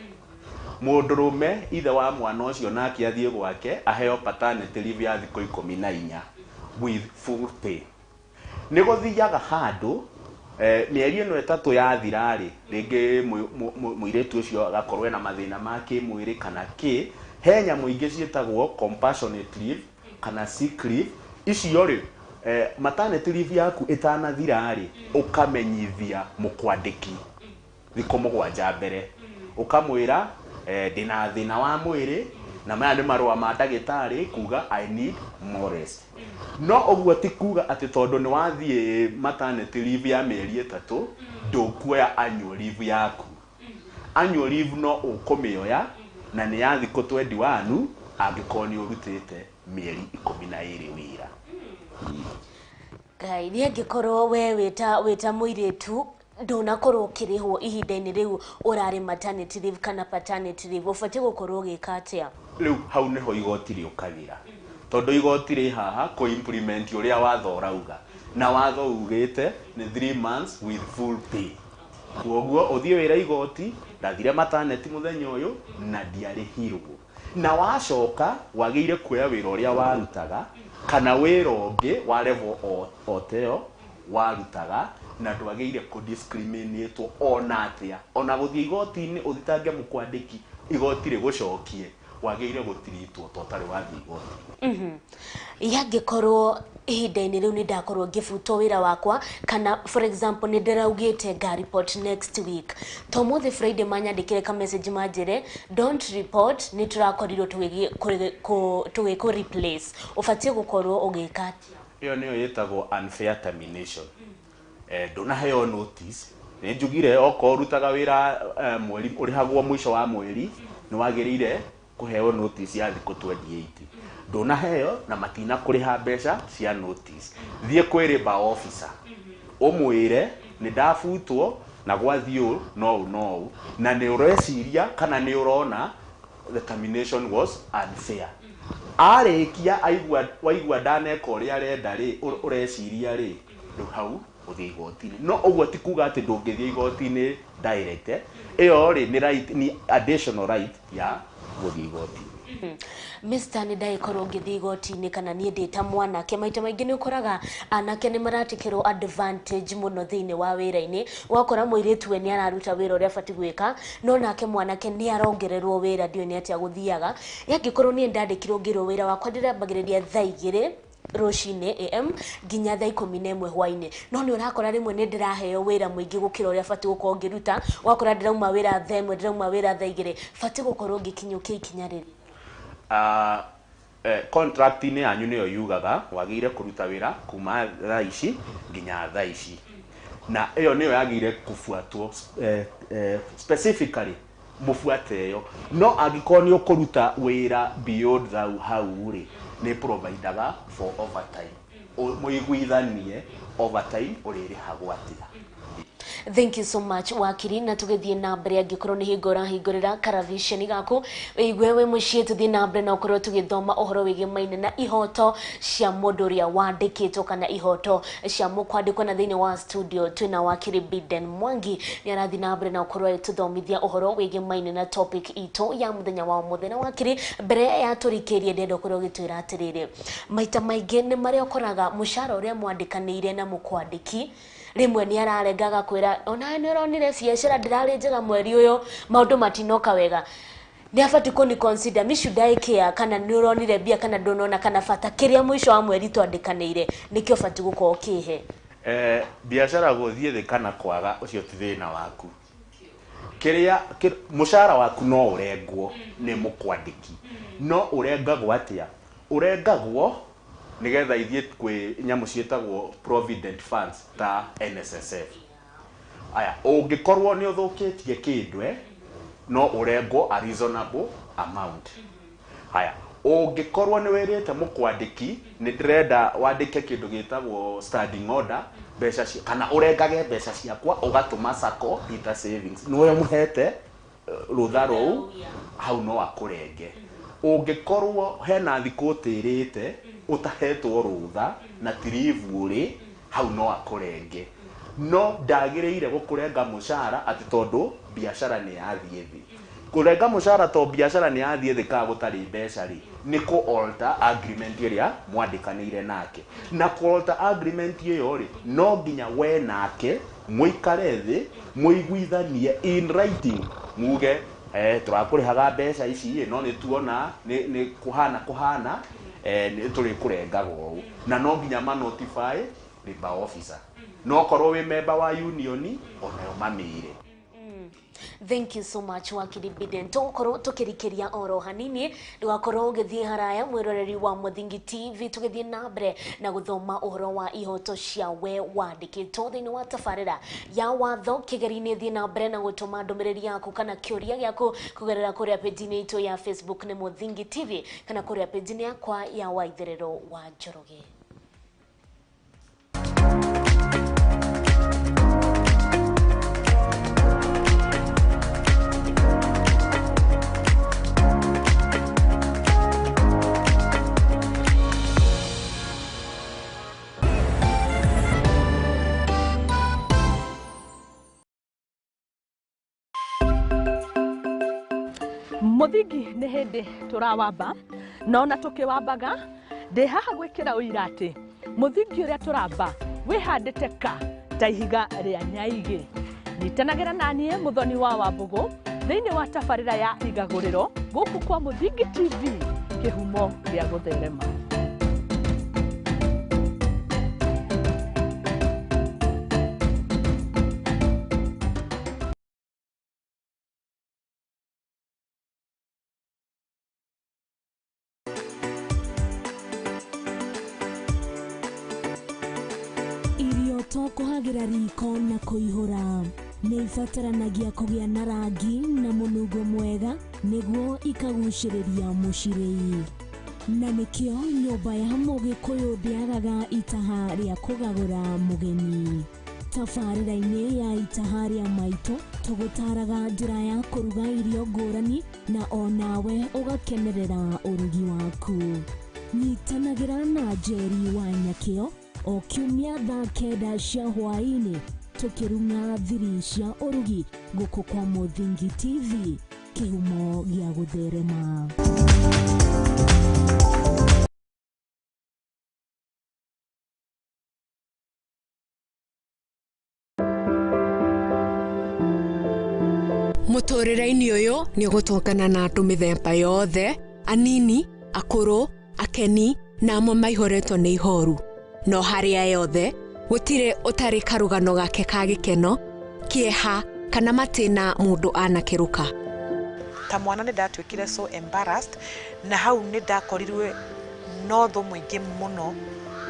Mũndũrũme ithe wa mwana ũcio nake athiĩ gwake aheo paternity leave ya thikũ 14 with full pay. Nĩ gũthiaga handũ, mĩeri ĩno 3 yathira rĩ, rĩngĩ mũirĩtu ũcio agakorwo ena mathĩna ma kĩmwĩrĩ kana kĩ, he nyamũ ingĩ ciĩtagwo compassionate leave kana sick leave. Icio rĩ, maternity leave yaku ĩtanathira rĩ, ũkamenyithia mũkwandĩki thikũ 7 mbere, ũkamwĩra, ndĩna thĩna wa mwĩrĩ na maya nĩ marũa ma ndagĩtarĩ kuga I need more rest. No ũguo ti kuga atĩ tondũ nĩ wathiĩ maternity leave ya mĩeri 3 ndũkuoya annual leave yaku. Annual leave no ũkũmĩoya na nĩ ya thikũ 21 angĩkorwo nĩ ũrutĩte mĩeri 12 wĩra. Ngai, niĩ angĩkorwo we wĩta mũirĩtu ndũnakorwo ũkĩrĩhwo ihinda-inĩ rĩu ũrarĩ maternity leave kana paternity leave, ũbatiĩ gũkorwo ũgĩka atĩa? Rĩu hau nĩho igoti rĩũkagĩra, tondũ igoti rĩ haha kũ implement ũrĩa watho ũrauga, na watho ugĩte nĩ 3 months with full pay. Koguo ũthiĩ wĩra igoti, ndathire maternity mũthenya ũyũ na ndiarĩhirwo, na wacoka wagĩrĩire kuoya wĩra ũrĩa warutaga kana wĩra ũngĩ wa level o ta ĩyo warutaga, na ndwagĩrĩire kũ discriminate ona atĩa. Ona gũthiĩ igoti-inĩ ũthitange mũkwandĩki, igoti rĩgũcokie, wagĩrĩire gũtiritwo ta ũtarĩ wathiĩ igoti. Yangĩkorwo ihinda-inĩ rĩu nĩ ndakorwo ngĩbutwo wĩra wakwa, kana for example nĩ ndĩraugĩte nga report next week, to mũthĩ Friday manyandĩkĩre ka message manjĩre don't report, nĩ tũrakorirwo tũgĩkũ replace, ũbatiĩ gũkorwo ũgĩka atĩa? Ĩyo nĩyo ĩtagwo unfair termination. Ndũnaheo notice. Nĩ njugire okorwo ũrutaga wĩra mweri ũrĩhagwo mũico wa mweri, nĩ wagĩrĩire kũheo notice ya thikũ 28. Ndũnaheo na matina kũrĩha mbeca cia notice. Thiĩ kwĩ labour officer ũmwĩre nĩ ndabutwo na gwathiĩ ũũ no ũũ no ũũ, na nĩ ũreciria kana nĩ ũrona the termination was unfair. Arĩkia aigua waigua ndaneka ũrĩa arenda rĩ, ũreciria rĩ, rĩu hau ũthiĩ igoti-inĩ. No ũguo ti kuga atĩ ndũngĩthiĩ igoti-inĩ direct. Ĩyo rĩ nĩ right, nĩ additional right ya gũthiĩ igoti-inĩ. Mr nĩ ndagĩkorwo ngĩthiĩ igoti-inĩ kana niĩ ndĩ ta mwanake, maita maingĩ nĩ ũkoraga anake nĩ maratikĩrwo advantage mũno thĩinĩ wa wĩra-inĩ. Ũgakora mũirĩtu we nĩ araruta wĩra ũrĩa abatiĩ gwĩka, no nake mwanake nĩ arongererwo wĩra, ndiũĩ nĩ atĩa gũthiaga. Yangĩkorwo niĩ ndandĩkirwo ngĩrwo wĩra wakwa ndĩrambagĩrĩria thaa 2 rũcinĩ am nginya thaa 11 hwainĩ, no nĩ ũrakora rĩmwe nĩ ndĩraheo wĩra mũingĩ gũkĩra ũrĩa batiĩ gũkorwo ngĩruta. Ũgakora ndĩrauma wĩra thaa 1, ndĩrauma wĩra thaa 2, batiĩ gũkorwo ngĩkinyũkia ikinya rĩrĩ. Contract-inĩ yanyu nĩyo yugaga wagĩrĩire kũruta wĩra kuma thaa ici nginya thaa ici, na ĩyo nĩyo yagĩrĩire kũbuatwo specifically mũbuate ĩyo. No angĩkorwo nĩ ũkũruta wĩra beyond hau rĩ, nĩ providaga for overtime, mũiguithanie overtime ũrĩrĩhagwo atĩa. Thank you so much wakiri, na tũgĩthiĩ na mbere angĩkorwo nĩ hingo ũrahingũrĩra karaviceni gaku wĩigue wĩ mũciĩ, tũthiĩ na mbere na ũkorwo tũgĩthoma ũhoro wĩgiĩ maina na ihoto cia mũndũ ũrĩa wandĩkĩtwo kana ihoto cia mũkwandĩkwo. Na thĩinĩ wa studio twĩna wakiri Biden Mwangi, nĩ arathiĩ na mbere na ũkorwo agĩtũthomithia ũhoro wĩgiĩ maina na topic itũ ya mũthenya wa ũmũthĩ. Na wakiri, mbere ya tũrikĩrie ndĩrenda ũkorwo ũgĩtwĩra atĩrĩrĩ, maita maingĩ nĩ marĩa ũkoraga mũcara ũrĩa mwandĩkanĩire na mũkwandĩki rĩmwe nĩ ararenga agakwĩra onawe nĩ ũronire biacara ndĩrarĩ njega mweri ũyũ, maũndũ matinoka wega, nĩ abatiĩ kũni consider me, should I care kana nĩ ũronire mbia kana ndũnona, kana bata kĩrĩa mũico wa mweri twandĩkanĩire nĩkĩo ũbatiĩ gũkorwo ũkĩhe? Biacara gũthiĩ thĩ kana kwaga, ũcio ti thĩna waku. Kĩrĩa mũcara waku no ũrengwo nĩ mũkwandĩki, no ũrengagwo atĩa? Ũrengagwo nĩgetha ithiĩ kwĩ nyamũ ciĩtagwo provident funds ta NSSF. Aya, ũngĩkorwo nĩ ũthũkĩtie kĩndũ, no ũrengwo a reasonable amount. Haya, ũngĩkorwo nĩ wĩrĩte mũkwandĩki nĩ ndĩrenda wandĩke kĩndũ gĩtagwo standing order, mbeca cia kana ũrengage mbeca ciakwa ũgatũma sacco ita savings, nĩwe mũhete rũtha rũu, hau no akũrenge. Ũngĩkorwo hena thikũ ũtĩrĩte ũtahetwo rũtha na ti leave ũrĩ, hau no akũrenge. No ndagĩrĩire gũkũrenga mũcara atĩ tondũ biacara nĩ yathiĩ thĩ. Kũrenga mũcara to biacara nĩ yathiĩ thĩ kana gũtarĩ mbeca rĩ, nĩ kũ alter agreement ĩrĩa mwandĩkanĩire nake. Na kũ alter agreement ĩyo rĩ, no nginya we nake mũikare thĩ mũiguithanie in writing, muge tũrakũrĩhaga mbeca ici ĩ, no nĩ tuona nĩ kũhana nĩ tũrĩkũrengaga ũũ, na no nginya ma notify labour officer, no korwo wĩ member wa union onayo mamĩre. Thank you so much wakiri Biden. Tũgũkorwo tũkĩrikĩria oro hanini, ndũgakorwo ũgĩthiĩ haraya mwĩroreri wa Mũthingi TV, tũgĩthiĩ na mbere na gũthoma ũhoro wa ihoto cia we wandĩkĩtwo thĩinĩ wa tabarĩra ya watho kĩgeri-inĩ. Thiĩ na mbere na gũtũma ndũmĩrĩri yaku kana kĩũria gĩaku kũgerera kũrĩa page-inĩ itũ ya Facebook nĩ Mũthingi TV, kana kũrĩa page-inĩ yakwa ya Waitherero wa Njoroge. Mũthingi nĩ hĩndĩ tũrawamba, na ona tũkĩwambaga ndĩ haha gwĩkĩra ũira atĩ mũthingi ũrĩa tũramba wĩhandĩte ka ta ihiga rĩa nyaigĩ. Nyitanagĩra na niĩ Mũthoni wa Wambũgũ thĩinĩ wa tabarĩra ya Igagũrĩro gũkũ kwa Mũthingi TV, kĩhumo gĩa gũtherema. Irio to kũhagĩra riko na kũihũra, nĩ ibataranagia kũgĩa na rangi na mũnungo mwega nĩguo ikagucĩrĩria mũcirĩi. Na nĩkĩo nyũmba ya Mũgĩkũyũ ndĩagaga itaha rĩa kũgagũra mũgeni. Tabarĩra-inĩ ya Itaha rĩa Maitũ tũgũtaraga njĩra ya kũruga irio ngũrani na onawe ũgakenerera ũrugi waku. Nyitanagĩra na Njeri wa Nyakĩo o kiumia thaa 9 cia hwaĩ-inĩ tũkĩrung'a thiri cia ũrugi gũkũ kwa Mũthingi TV, kĩhumo gĩa gũtherema. Mũtũrĩre-inĩ ũyũ nĩ ũgũtũngana na andũ mĩthemba yothe, anini, akũrũ, akeni na amwe maihũrĩtwo nĩ ihoru. No harĩa yothe gũtirĩ ũtarĩ karũgano gake ka gĩkeno, kĩeha kana matĩna mũndũ anakĩrũka. Ta mwana nĩ ndatuĩkire so embarrassed, na hau nĩ ndakorirwe no thũ mũingĩ mũno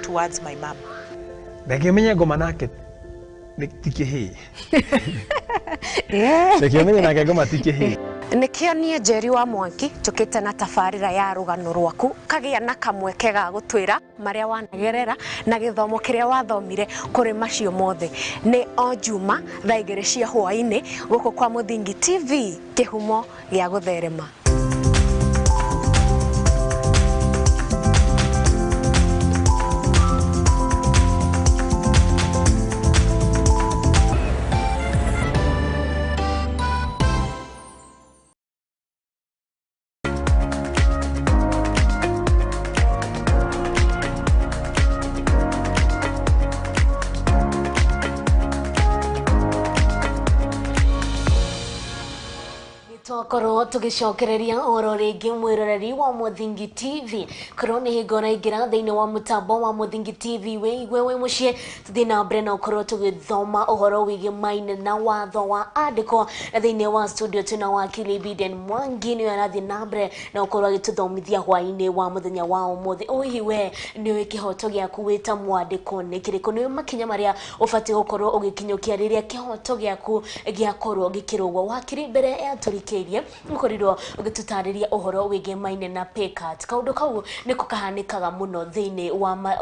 towards my mom. Reke menye ngoma nake nĩ ti kĩhĩĩ. Reke ũmenye nake ngoma ti kĩhĩĩ. Nĩkĩo niĩ Njeri wa Mwangi njũkĩte na tabarĩra ya rũgano rwaku, kagĩa na kamweke ga gũtwĩra marĩa wanagerera na gĩthomo kĩrĩa wathomire kũrĩ macio mothe. Nĩ o Juma thaa 2 cia hwaĩ-inĩ gũkũ kwa Mũthingi TV, kĩhumo gĩa gũtherema. Twakorwo tugicokereria oro ringi mwiroreri wa Mũthingi TV, korwo nĩ hingo ũraingĩra thĩinĩ wa mũtambo wa Mũthingi TV wĩigue wĩ mũciĩ, tũthiĩ na mbere na ũkorwo tũgĩthoma ũhoro wĩgiĩ maina na watho wa andĩkwo. Na thĩinĩ wa studio twĩna wakili Biden Mwangi, nĩwe arathiĩ na mbere na ũkorwo agĩtũthomithia hwaĩ-inĩ wa mũthenya wa ũmũthĩ. Ũhihi we nĩũĩ kĩhoto gĩaku wĩ ta mwandĩkwo nĩ kĩrĩkũ? Nĩũĩ makinya marĩa ũbatiĩ gũkorwo ũgĩkinyũkia rĩrĩa kĩhoto gĩaku gĩakorwo gĩkĩrũgwo? Wakiri, mbere ya tũrikĩirie ũkorirwo ũgĩtũtarĩria ũhoro wĩgiĩ maina na pay cut. Kaũndũ kau nĩko kahanĩkaga mũno thĩinĩ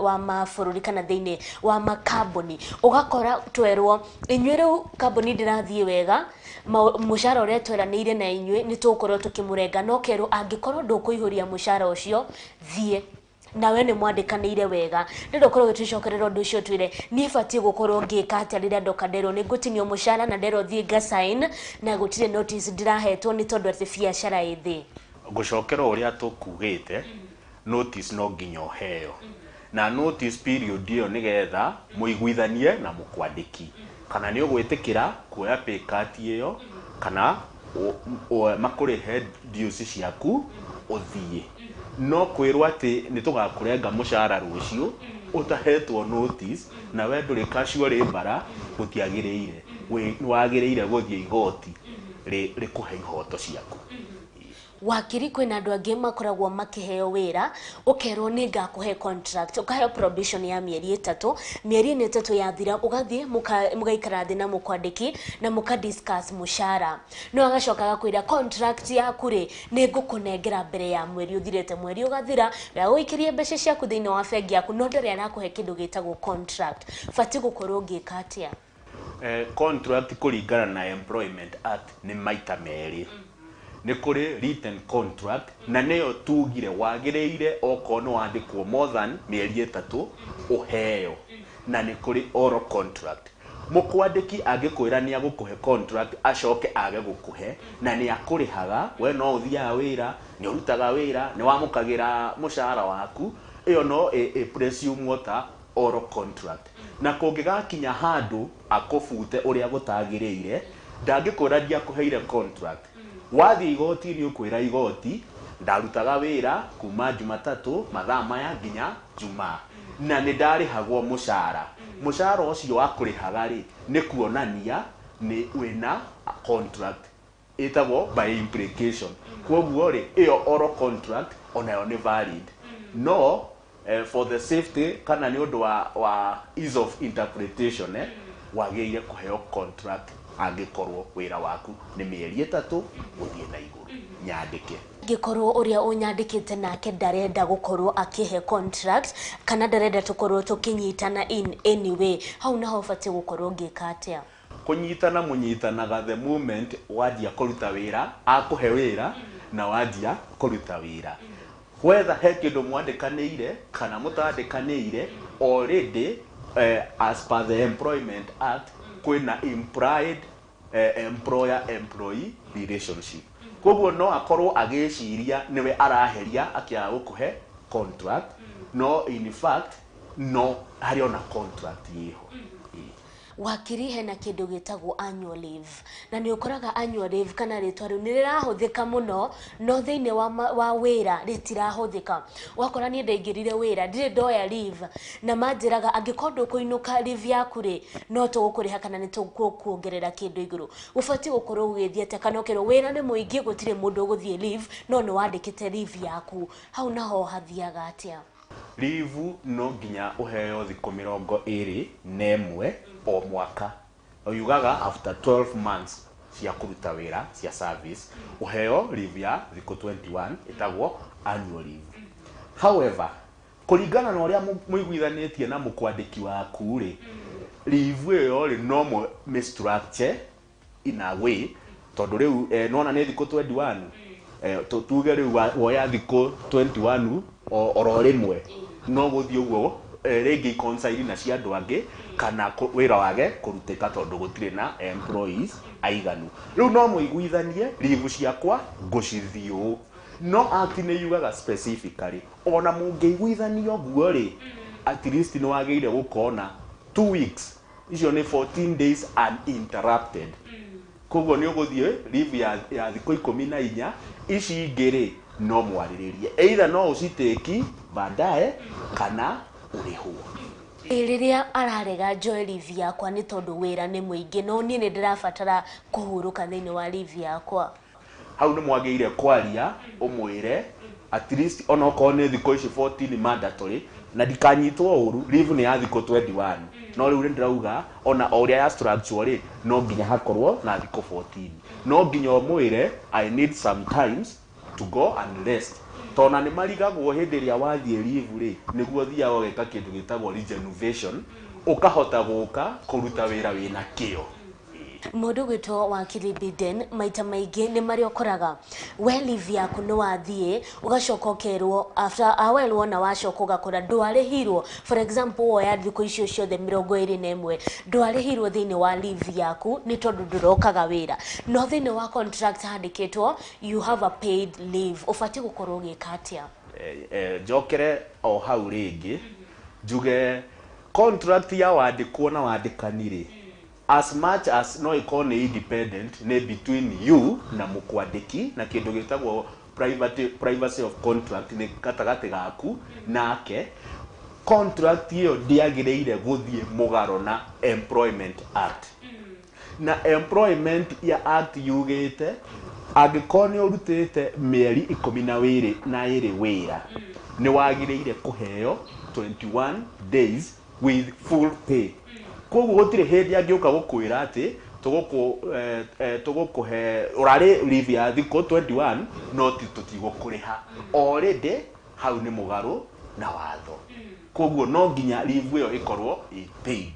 wa mabũrũri kana thĩinĩ wa makambuni. Ũgakora twerwo inyuĩ rĩu kambuni ndĩrathiĩ wega, mũcara ũrĩa tweranĩire na inyuĩ nĩ tũgũkorwo tũkĩmũrenga, no kerwo angĩkorwo ndũkũihũria mũcara ũcio thiĩ nawe nĩ mwandĩkanĩire wega. Ndĩrenda ũkorwo ũgĩtũcokerera ũndũ ũcio, twĩre niĩ batiĩ gũkorwo ngĩka atĩa rĩrĩa ndoka nderwo nĩ ngũtinio mũcara na nderwo thiĩ ngasign na gũtirĩ notice ndĩrahetwo nĩ tondũ atĩ biacara ĩ thĩ. Ngũcokera ũrĩa tũkugĩte, notice no nginya ũheo, na notice period ĩyo nĩgetha mũiguithanie na mũkwandĩki kana nĩ ũgwĩtĩkĩra kuoya pay cut ĩyo kana makũrĩhe dues ciaku ũthiĩ. No kwĩrwo atĩ nĩ tũgakũrenga mũcara rũciũ ũtahetwo notice na we ndũrĩ casual labourer, gũtiagĩrĩire. Nĩwagĩrĩire gũthiĩ igoti rĩkũhe ihoto ciaku. Wakiri, kwĩna andũ angĩ makoragwo makĩheo wĩra, ũkerwo nĩ ngakũhe contract, ũkaheo probation ya mĩeri 3, mĩeri-inĩ 3 yathira ũgathiĩ mũgaikara thĩ na mũkwandĩki na mũka discuss mũcara, no agacoka agakwĩra contract yaku rĩ nĩ ngũkũnengera mbere ya mweri ũthirĩte, mweri ũgathira agũikĩrie mbeca ciaku thĩinĩ wa bengi yaku, no ndarĩ arakũhe kĩndũ gĩtagwo contract. Batiĩ gũkorwo ngĩka atĩa? Contract kũringana na Employment Act nĩ maita merĩ. Nĩ kũrĩ written contract na nĩyo tugire wagĩrĩire okorwo nĩ wandĩkwo more than mĩeri 3 ũheo, na nĩ kũrĩ oral contract. Mũkwandĩki angĩkwĩra nĩ agũkũhe contract, acoke age gũkũhe na nĩ akũrĩhaga, we no ũthiaga wĩra, nĩ ũrutaga wĩra, nĩ wamũkagĩra mũcara waku, ĩyo no ĩ presume ta oral contract. Na kũngĩgakinya handũ akũbute ũrĩa gũtagĩrĩire, ndangĩkwĩra ndiakũheire contract. Wathiĩ igoti-inĩ, ũkwĩra igoti, ndarutaga wĩra kuma Jumatatũ mathaa maya nginya Jumaa na nĩ ndarĩhagwo mũcara. Mũcara ũcio wakũrĩhaga rĩ, nĩ kuonania nĩ wĩna contract, ĩtagwo by implication. Koguo rĩ, ĩyo oral contract onayo nĩ valid, no for the safety kana nĩ ũndũ wa ease of interpretation, wagĩrĩire kũheo contract angĩkorwo wĩra waku nĩ mĩeri 3 gũthiĩ na igũrũ, nyandĩke. Angĩkorwo ũrĩa ũnyandĩkĩte nake ndarenda gũkorwo akĩhe contract kana ndarenda tũkorwo tũkĩnyitana in any way, hau naho ũbatiĩ gũkorwo ngĩka atĩa? Kũnyitana mũnyitanaga the moment wanjia kũruta wĩra, akũhe wĩra na wanjia kũruta wĩra. Whether he kĩndũ mwandĩkanĩire kana mũtandĩkanĩire, already as per the Employment Act kwĩna implied employer employee relationship. Koguo no akorwo agĩciria nĩwe araheria akĩaga gũkũhe contract, no in fact no harĩ ona contract ĩho. Ĩĩ. Wakiri, hena kĩndũ gĩtagwo annual leave, na nĩ ũkoraga annual leave kana rĩtwa rĩu nĩ rĩrahũthĩka mũno, no thĩinĩ wa wĩra rĩtirahũthĩka. Ũgakora niĩ ndaingĩrire wĩra, ndirĩ ndoya leave, na manjĩraga angĩkorwo ndũkũinũka leave yaku rĩ, no tũgũkũrĩha kana nĩ tũgũkuongerera kĩndũ igũrũ. Ũbatiĩ gũkorwo ũgĩthiĩ atĩa? Kana ũkerwo wĩra nĩ mũingĩ, gũtirĩ mũndũ ũgũthiĩ leave, no nĩ wandĩkĩte leave yaku, hau naho hathiaga atĩa? Leave no nginya ũheo thikũ 21 o mwaka. Yugaga after 12 months cia kũruta wĩra cia service, ũheo leave ya thikũ 21, ĩtagwo annual leave. However, kũringana na ũrĩa mũiguithanĩtie na mũkwandĩki waku rĩ, leave ĩyo rĩ, no mĩ structure in a way, tondũ rĩu nona nĩ thikũ 21, tuge rĩu woya thikũ 21 oro rĩmwe, no gũthiĩ ũguo rĩngĩ iconcile na cia andũ angĩ kana wĩra wage kũrutĩka tondũ gũtirĩ na employees aiganu. Rĩu no mũiguithanie, leave ciakwa ngũcithiĩ ũũ, no act nĩ yugaga specifically ona mũngĩiguithania ũguo rĩ, at least nĩ wagĩrĩire gũkona 2 weeks, icio nĩ 14 days uninterrupted. Koguo nĩ ũgũthiĩ leave ya thikũ 14. Ici ingĩ rĩ, no mwarĩrĩrie, either no ũcitĩki baadaye kana ũrĩhwo. Ĩ rĩrĩa ararega njoe leave yakwa nĩ tondũ wĩra nĩ mũingĩ, no niĩ nĩ ndĩrabatara kũhurũka thĩinĩ wa leave yakwa? Hau nĩ mwagĩrĩire kwaria, ũmwĩre at least onokorwo nĩ thikũ ici 14 mandatory, na ndikanyitwo ũru, leave nĩ ya thikũ 21, no rĩu nĩ ndĩrauga ona o ũrĩa ya structure rĩ, no nginya hakorwo na thikũ 14. No nginya ũmwĩre, "I need some times to go and rest," tona nĩ marigagwo hĩndĩ ĩrĩa wathiĩ leave rĩ, nĩguo ũthiaga ũgeka kĩndũ gĩtagwo regeneration, ũkahota gũka kũruta wĩra wĩna kĩo. Mũndũ gwĩtwo wakiri Biden, maita maingĩ nĩ marĩa ũkoraga we leave yaku nĩ wathiĩ, ũgacoka ũkerwo after a while, wona wacoka ũgakora ndwarĩhirwo. For example, woya thikũ icio ciothe 21, ndwarĩhirwo thĩinĩ wa leave yaku nĩ tondũ ndũrokaga wĩra, no thĩinĩ wa contract handĩkĩtwo you have a paid leave. Ũbatiĩ gũkorwo ũgĩka atĩa? Njokere o hau rĩngĩ njuge contract ya wandĩkwo na wandĩkani rĩ, as much as no ĩkorwo nĩ independent, nĩ between you na mũkwandĩki, na kĩndũ gĩtagwo privacy of contract nĩ gatagatĩ gaku nake. Contract ĩyo ndĩagĩrĩire gũthiĩ mũgaro na Employment Act, na Employment ya Act yugĩte angĩkorwo nĩ ũrutĩte mĩeri 12 wĩra, nĩ wagĩrĩire kũheo 21 days with full pay. Koguo gũtirĩ hĩndĩ angĩũka gũkwĩra atĩ tũgũkũhe ũrarĩ leave ya thikũ 21 no ti tũtigũkũrĩha. Already hau nĩ mũgarũ na watho. Koguo no nginya leave ĩyo ĩkorwo ĩ paid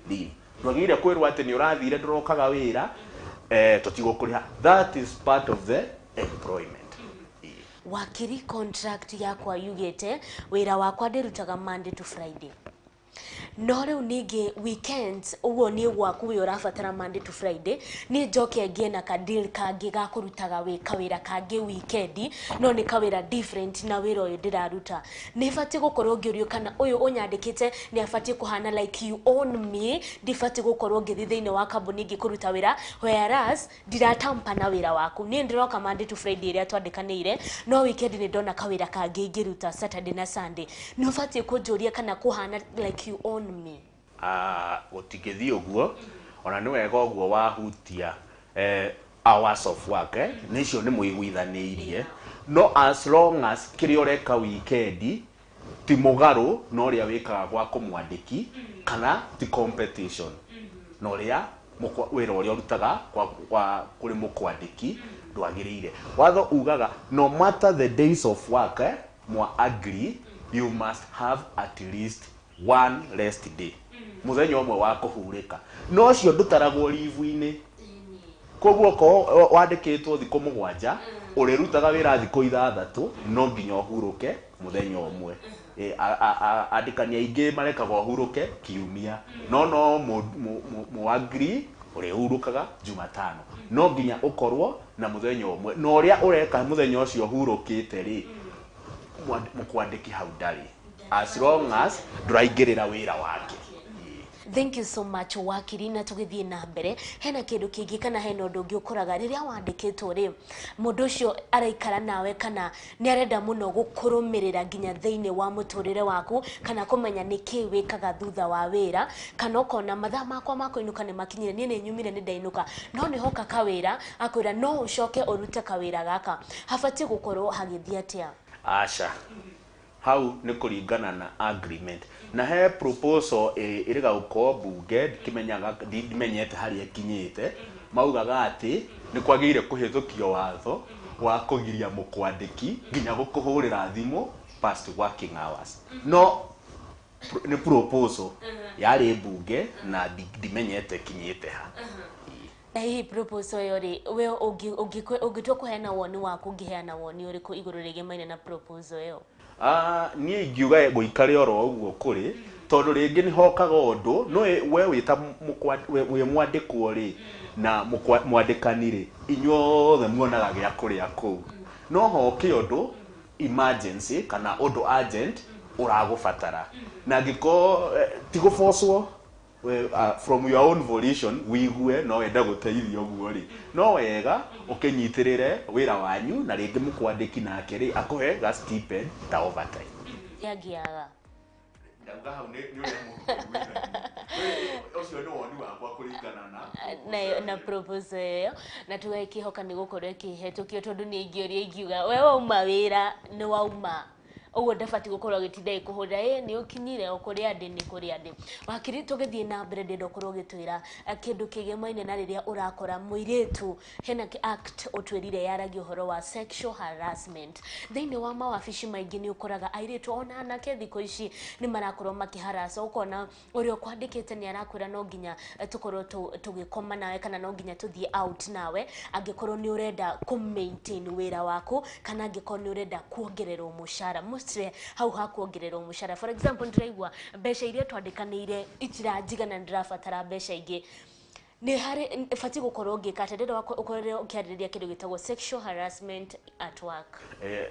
leave. Ndwagĩrĩire kwĩrwo atĩ nĩ ũrathire, ndũrokaga wĩra, tũtigũkũrĩha. That is part of the employment. Ĩĩ. Wakiri, contract yakwa yugĩte wĩra wakwa ndĩrutaga Monday to Friday. No rĩu ningĩ weekends ũguo niĩ gwaku wĩ ũrabatara Monday to Friday, niĩ njoke ngĩe na ka deal kangĩ ga kũrutaga wĩ kawĩra kangĩ weekend, no nĩ kawĩra different na wĩra ũyũ ndĩraruta, nĩ batiĩ gũkorwo ngĩũrio kana ũyũ ũnyandĩkĩte nĩ abatiĩ kũhana like you own me? Ndibatiĩ gũkorwo ngĩthiĩ thĩinĩ wa kambuni ĩngĩ kũruta wĩra, whereas ndiratampa na wĩra waku. Niĩ ndĩroka Monday to Friday ĩrĩa twandĩkanĩire, no weekend nĩ ndona kawĩra kangĩ ingĩruta Saturday na Sunday. Nĩ ũbatiĩ kũnjũria kana kũhana like you own me? Ah, gũtingĩthiĩ ũguo. Ona nĩ wega ũguo wahutia hours of work, nĩcio nĩ mũiguithanĩirie, no as long as kĩrĩa ũreka weekend ti mũgarũ na ũrĩa wĩkaga gwa kũmwandĩki, kana ti competition na ũrĩa wĩra ũrĩa ũrutaga kwa kũrĩ mũkwandĩki, ndwagĩrĩire. Watho ugaga no matter the days of work, mwa agree, you must have at least one rest day, mũthenya ũmwe wa kũhurĩka, no ũcio ndũtaragwo leave-inĩ. Koguo okorwo wandĩkĩtwo thikũ 7, ũrĩrutaga wĩra thikũ 6, no nginya ũhurũke mũthenya ũmwe. Andĩkani aingĩ marekaga ũhurũke kiumia, no mũ agree ũrĩhurũkaga Jumatano. No nginya ũkorwo na mũthenya ũmwe, na ũrĩa ũreka mũthenya ũcio ũhurũkĩte rĩ, mũkwandĩki hau ndarĩ, as long as ndũraingĩrĩra wĩra wake. Thank you so much, wakiri. Na tũgĩthiĩ na mbere, hena kĩndũ kĩngĩ kana hena ũndũ ũngĩ ũkoraga rĩrĩa wandĩkĩtwo rĩ, mũndũ ũcio araikara nawe kana nĩ arenda mũno gũkũrũmĩrĩra nginya thĩinĩ wa mũtũrĩre waku, kana kũmenya nĩ kĩ wĩkaga thutha wa wĩra, kana ũkona mathaa makwa ma kũinũka nĩ makinyire, niĩ nĩ nyumire, nĩ ndainũka, no nĩ hoka kawĩra akwĩra no ũcoke ũrute kawĩra gaka. Habatiĩ gũkorwo hagĩthiĩ atĩa? Aca, hau nĩ kũringana na agreement. Na he proposal ĩrĩga gũkorwo mbunge, ndikĩmenyaga, ndimenyete harĩa ĩkinyĩte. Maugaga atĩ nĩ kwagĩrĩire kũhĩtũkio watho wa kũgiria mũkwandĩki nginya gũkũhũrĩra thimũ past working hours. No nĩ proposal yarĩ mbunge na ndimenyete kinyĩte ha. Na hihi proposal ĩyo rĩ, we ũngĩtua kũheana woni waku, ũngĩheana woni ũrĩkũ igũrũ rĩgemaine na proposal ĩyo? Ah, niĩ ingiuga gũikare oro ũguo kũrĩ, tondũ rĩngĩ nĩ hokaga ũndũ no we wĩ ta wĩ mwandĩkwo rĩ, na mwandĩkani rĩ, inyuothe muonaga gĩa kũrĩa kũu. No hoke ũndũ emergency kana ũndũ urgent ũragũbatara, na angĩkorwo ti gũbocwo, from your own volition wigue no wende gũteithia ũguo rĩ, no wega ũkĩnyitĩrĩre wĩra wanyu, na rĩngĩ mũkwandĩki nake rĩ, akũhe ga stipend ta overtime. Yangĩaga. Ndauga hau nĩ ũrĩa mũkũiguithania. Ũcio nĩ woni wakwa kũringana na na proposal ĩyo, na tũgakĩhoka nĩ gũkorwo ĩkĩhetũkio, tondũ nĩ ingĩũria ingiuga we wauma wĩra nĩ wauma ũguo, ndabatiĩ gũkorwo agĩtinda ĩkũhũrĩra ĩ nĩ ũkinyire o kũrĩa ndĩ, nĩ kũrĩa ndĩ. Wakiri, tũgĩthiĩ na mbere, ndĩrenda ũkorwo ũgĩtwĩra kĩndũ kĩgemaine na rĩrĩa ũrakora mũirĩtu, hena act ũtwĩrire yaragia ũhoro wa sexual harassment. Thĩinĩ wa mawabici maingĩ nĩ ũkoraga airĩtu ona anake thikũ ici nĩ marakorwo makĩharasa, ũkona ũrĩa ũkwandĩkĩte nĩ arakwĩra no nginya tũkorwo tũgĩkoma nawe, kana no nginya tũthiĩ out nawe angĩkorwo nĩ ũrenda kũ maintain wĩra waku, kana angĩkorwo nĩ ũrenda kuongererwo mũcara. Mostly hau ha kuongererwo mũcara, for example, ndĩraigua mbeca iria twandĩkanĩire itiranjigana, ndĩrabatara mbeca ingĩ, nĩ harĩ batiĩ gũkorwo ngĩka atĩa? Ndĩrenda ũkorwo ũkĩarĩrĩria kĩndũ gĩtagwo sexual harassment at work.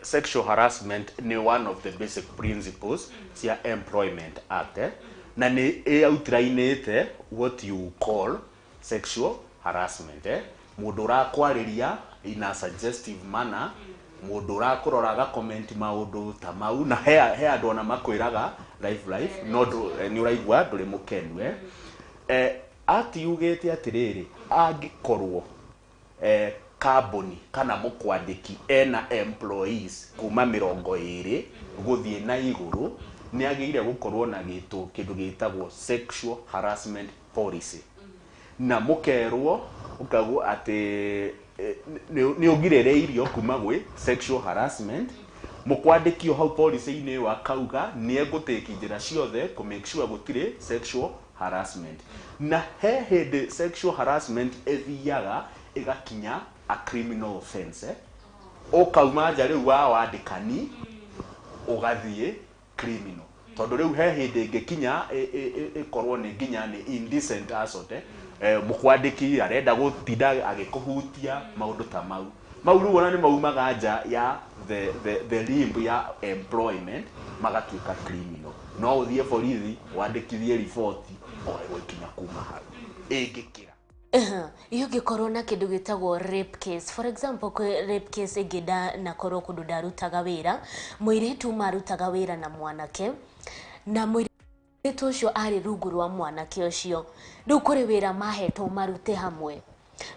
Sexual harassment nĩ one of the basic principles cia Employment Act, na nĩ ĩ-outlinĩte what you call sexual harassment. Mũndũ ũrakwarĩria in a suggestive manner, mũndũ ũrakũrora aga comment maũndũ ta mau, na he andũ ona makwĩraga live live, no nĩ ũraigua ndũrĩ mũkenu. Act yugĩte atĩrĩrĩ, angĩkorwo kambuni kana mũkwandĩki ena employees kuma 20 gũthiĩ na igũrũ, nĩ agĩrĩire gũkorwo na gĩtũ kĩndũ gĩtagwo sexual harassment policy, na mũkerwo ũkagwo atĩ nĩ ũgirĩrĩirio kuma gwĩ sexual harassment. Mũkwandĩki o hau policy-inĩ ĩyo akauga nĩ egũtĩki njĩra ciothe kũ make sure gũtirĩ sexual harassment. Na he hĩndĩ sexual harassment ĩthiaga ĩgakinya a criminal offense, Ũkauma nja rĩu wa wandĩkani ũgathiĩ criminal. Tondũ rĩu he hĩndĩ ĩngĩkinya ĩkorwo nĩ nginya nĩ indecent assault, mũkwandĩki arenda gũtinda agĩkũhutia, maũndũ ta mau. Mau rĩu ona nĩ maumaga nja ya the limb ya employment, magatuĩka criminal. No ũthiĩ borithi wandĩkithie riboti, oerwo ikinya kuma hau ĩngĩkĩra. Iyo ũngĩkorwo na kĩndũ gĩtagwo rape case, for example, kwĩ rape case ĩngĩ ndanakorwo kũndũ ndarutaga wĩra, mũirĩtu marutaga wĩra na mwanake, na mũirĩtu ũcio arĩ rungu rwa mwanake ũcio. Rĩu kũrĩ wĩra mahetwo marute hamwe.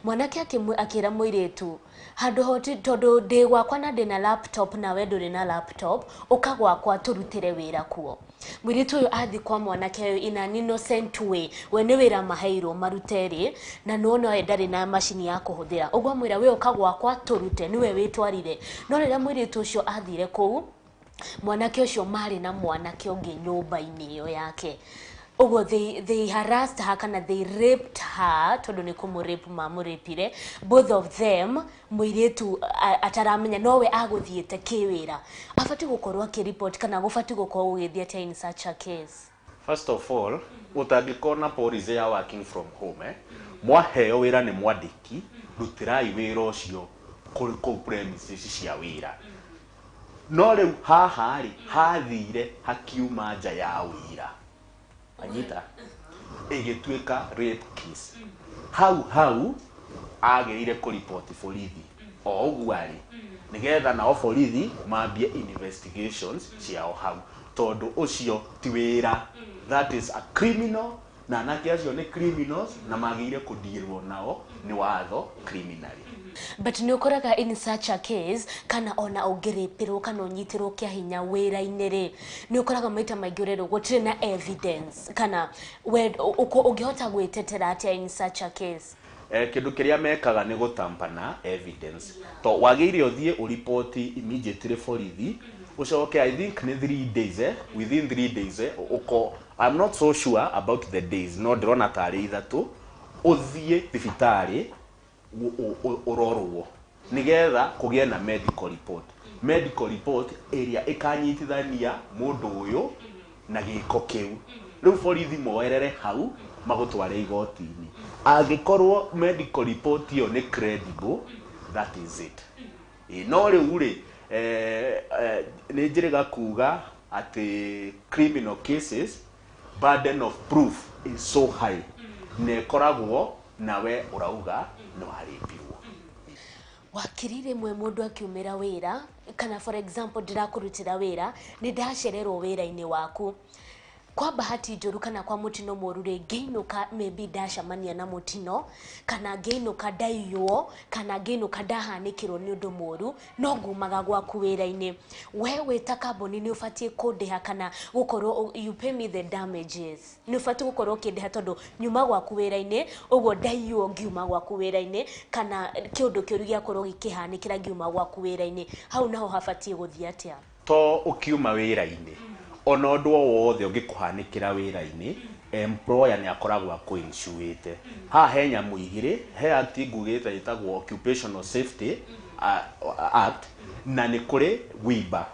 Mwanake akĩra mũirĩtu, handũ hoti tondũ ndĩ gwakwa na ndĩna laptop nawe ndũrĩ na laptop, ũka gwakwa tũrutĩre wĩra kuo. Mũirĩtu ũyũ athiĩ kwa mwanake ũyũ in an innocent way, we nĩ wĩra maheirwo marute rĩ, na nĩwona we ndarĩ na macini ya kũhũthĩra, ũguo amwĩra, "We ũka gwakwa tũrute," nĩwe wĩtwarire. No rĩrĩa mũirĩtu ũcio athire kũu, mwanake ũcio marĩ na mwanake ũngĩ nyũmba-inĩ ĩyo yake. Ũguo they harassed her kana they raped her, tondũ nĩ kũmũrape mamũrĩpire, both of them, mũirĩtu ataramenya nowe agũthiĩte kĩwĩra. Abatiĩ gũkorwo akĩripoti kana gũbatiĩ gũkorwo gũgĩthiĩ atĩa in such a case? First of all, ũtangĩkorwo na policy ya working from home, mwaheo wĩra nĩ mwandĩki, rutĩrai wĩra ũcio kũrĩ kũu premises cia wĩra. No rĩu haha rĩ, hathire hakiuma nja ya wĩra, anyita ĩgĩtuĩka rape case. Hau hau agĩrĩire kũripoti borithi o ũguo arĩ, nĩgetha nao borithi mambie investigations ciao hau, tondũ ũcio ti wĩra, that is a criminal, na anake acio nĩ criminals na magĩrĩire kũdealwo nao nĩ watho criminally. But nĩ ũkoraga in such a case, kana ona ũngĩrĩpĩrwo kana ũnyitĩrwo kĩa hinya wĩra-inĩ rĩ, nĩ ũkoraga maita maingĩ ũrerwo gũtirĩ na evidence, kana we ũngĩhota gwĩtetera atĩa in such a case? Kĩndũ kĩrĩa mekaga nĩ gũtamper na evidence, to wagĩrĩire ũthiĩ ũripoti immediately borithi, ũcoke, I think nĩ 3 days, within 3 days, ũko, I'm not so sure about the days, no ndĩrona tarĩ 3, ũthiĩ thibitarĩ ũrorwo nĩgetha kũgĩe na medical report, medical report ĩrĩa ĩkanyitithania mũndũ ũyũ na gĩko kĩu. Rĩu borithi moerere hau magũtware igoti-inĩ. Angĩkorwo medical report ĩyo nĩ credible, that is it. Ĩ, no rĩu rĩ, nĩ njĩrĩga kuga atĩ criminal cases, burden of proof is so high, na ĩkoragwo nawe ũrauga nĩ warĩpirwo. Wakiri, rĩmwe mũndũ akiumĩra wĩra, kana for example ndĩrakũrutĩra wĩra, nĩ ndacererwo wĩra-inĩ waku, kwa bahati njũru kana kwa mũtino mũru rĩ, ngĩinũka maybe ndacemania na mũtino, kana ngĩinũka ndaiywo, kana ngĩinũka ndahanĩkĩrwo nĩ ũndũ mũru, no ngumaga gwaku wĩra-inĩ, we wĩ ta kambuni nĩ ũbatiĩ kũndĩha kana gũkorwo you pay me the damages? Nĩ ũbatiĩ gũkorwo ũkĩndĩha tondũ nyuma gwaku wĩra-inĩ, ũguo ndaiywo ngiuma gwaku wĩra-inĩ, kana kĩũndũ kĩũru gĩakorwo gĩkĩhanĩkĩra ngiuma gwaku wĩra-inĩ, hau naho habatiĩ gũthiĩ atĩa? To ũkiuma wĩra-inĩ, ona ũndũ o wothe ũngĩkũhanĩkĩra wĩra-inĩ, employer nĩ akoragwo akũinsuĩte. Haha he nyamũ igĩrĩ, he act ngugĩte ĩtagwo Occupational Safety Act, na nĩ kũrĩ WIBA,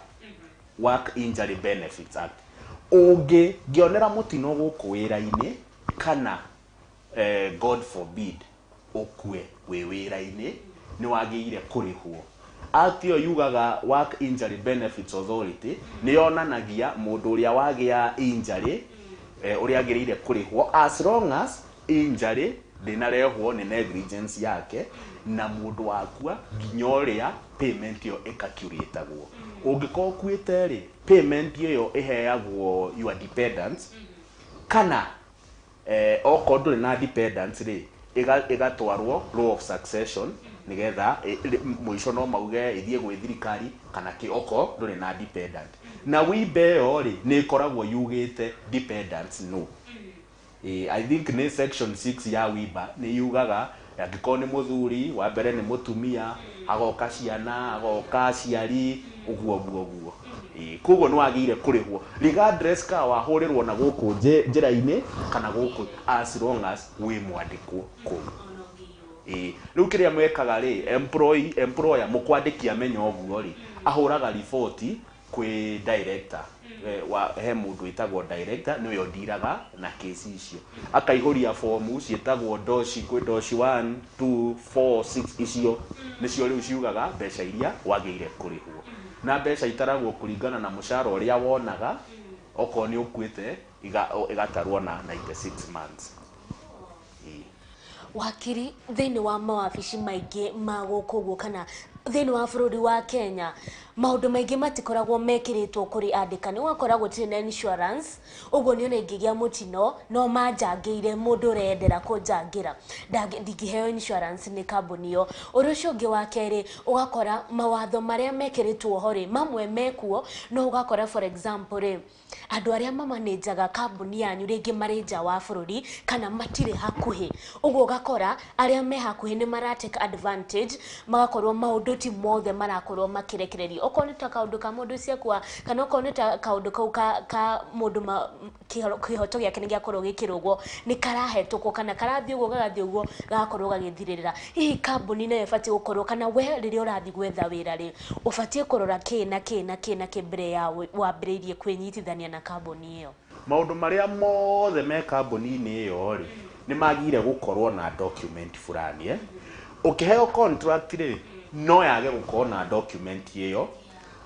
Work Injury Benefits Act. Ũngĩngĩonera mũtino gũkũ wĩra-inĩ, kana God forbid ũkue wĩ wĩra-inĩ, nĩ wagĩrĩire kũrĩhwo. Act ĩyo yugaga Work Injury Benefits Authority nĩ yonanagia mũndũ ũrĩa wagĩa injury, ũrĩa agĩrĩire kũrĩhwo, as long as injury ndĩnarehwo nĩ negligence yake, na mũndũ wakua nginya ũrĩa payment ĩyo ĩcalculatagwo. Ũngĩkorwo ũkuĩte rĩ, payment ĩyo ĩheagwo your dependents, kana okorwo ndũrĩ na dependents rĩ, ĩgatwarwo law of succession, nigetha mũico no mauge ĩthiĩ gwĩ thirikari kana kĩ, okorwo ndũrĩ na dependent. Na WIBA ĩyo rĩ, nĩ ĩkoragwo yugĩte dependents no. I think nĩ section 6 ya WIBA nĩ yugaga angĩkorwo nĩ mũthuri wa mbere, nĩ mũtumia, agoka ciana, agoka aciari, ũguo ũguo ũguo. Koguo nĩ wagĩrĩire kũrĩhwo regardless ka wahũrĩrwo na gũkũ njĩra-inĩ kana gũkũ, as long as wĩ mwandĩkwo kũu. Rĩu kĩrĩa mwekaga rĩ, employer, mũkwandĩki amenya ũguo rĩ, ahũraga riboti. Kwĩ director, wa he mũndũ wĩtagwo director, nĩwe ũndiraga na kesi icio, akaihũria fomu ciĩtagwo DOSH. Kwĩ DOSH 1, 2, 4, 6. Icio nĩcio rĩu ciugaga mbeca iria wagĩrĩire kũrĩhwo, na mbeca itaragwo kũringana na mũcara ũrĩa wonaga. Okorwo nĩ ũkuĩte, ĩgatarwo na 96 months. Ĩĩ. Wakiri, thĩinĩ wa mawabici maingĩ ma gũkũ ũguo kana thĩinĩ wa bũrũri wa Kenya, maũndũ maingĩ matikoragwo mekĩrĩtwo kũrĩ andĩkani. Ũgakora gũtirĩ na insurance, ũguo nĩ ona ingĩgĩa mũtino no manjangĩire, mũndũ ũreyendera kũnjangĩra, ndingĩheo insurance nĩ kambuni ĩyo. Ũndũ ũcio ũngĩ wa kerĩ, ũgakora mawatho marĩa mekĩrĩtwo ho rĩ, mamwe mekuo, no ũgakora, for example rĩ, andũ arĩa mamanĩnjaga kambuni yanyu rĩngĩ marĩ nja wa bũrũri kana matirĩ hakuhĩ. Ũguo ũgakora arĩa me hakuhĩ nĩ mara take advantage, magakorwo maũndũ ti mothe marakorwo makĩrekererio. Okorwo nĩ ta kaũndũ ka mũndũ ciakua, kana okorwo nĩ ta kaũndũ kau ka mũndũ kĩhoto gĩake nĩ gĩakorwo gĩkĩrũgwo, nĩ karahetũkwo kana karathiĩ ũguo, gagathiĩ ũguo, gagakorwo gagĩthirĩrĩra. Hihi kambuni nayo ĩbatiĩ gũkorwo, kana we rĩrĩa ũrathiĩ gwetha wĩra rĩ, ũbatiĩ kũrora kĩ na kĩ na kĩ na kĩ mbere ya wambĩrĩirie kwĩnyitithania na kambuni ĩyo? Maũndũ marĩa mothe me kambuni-inĩ ĩyo rĩ, nĩ magire gũkorwo na document fulani, eh? Ũkĩheo contract rĩ, no yage gũkorwo na document ĩyo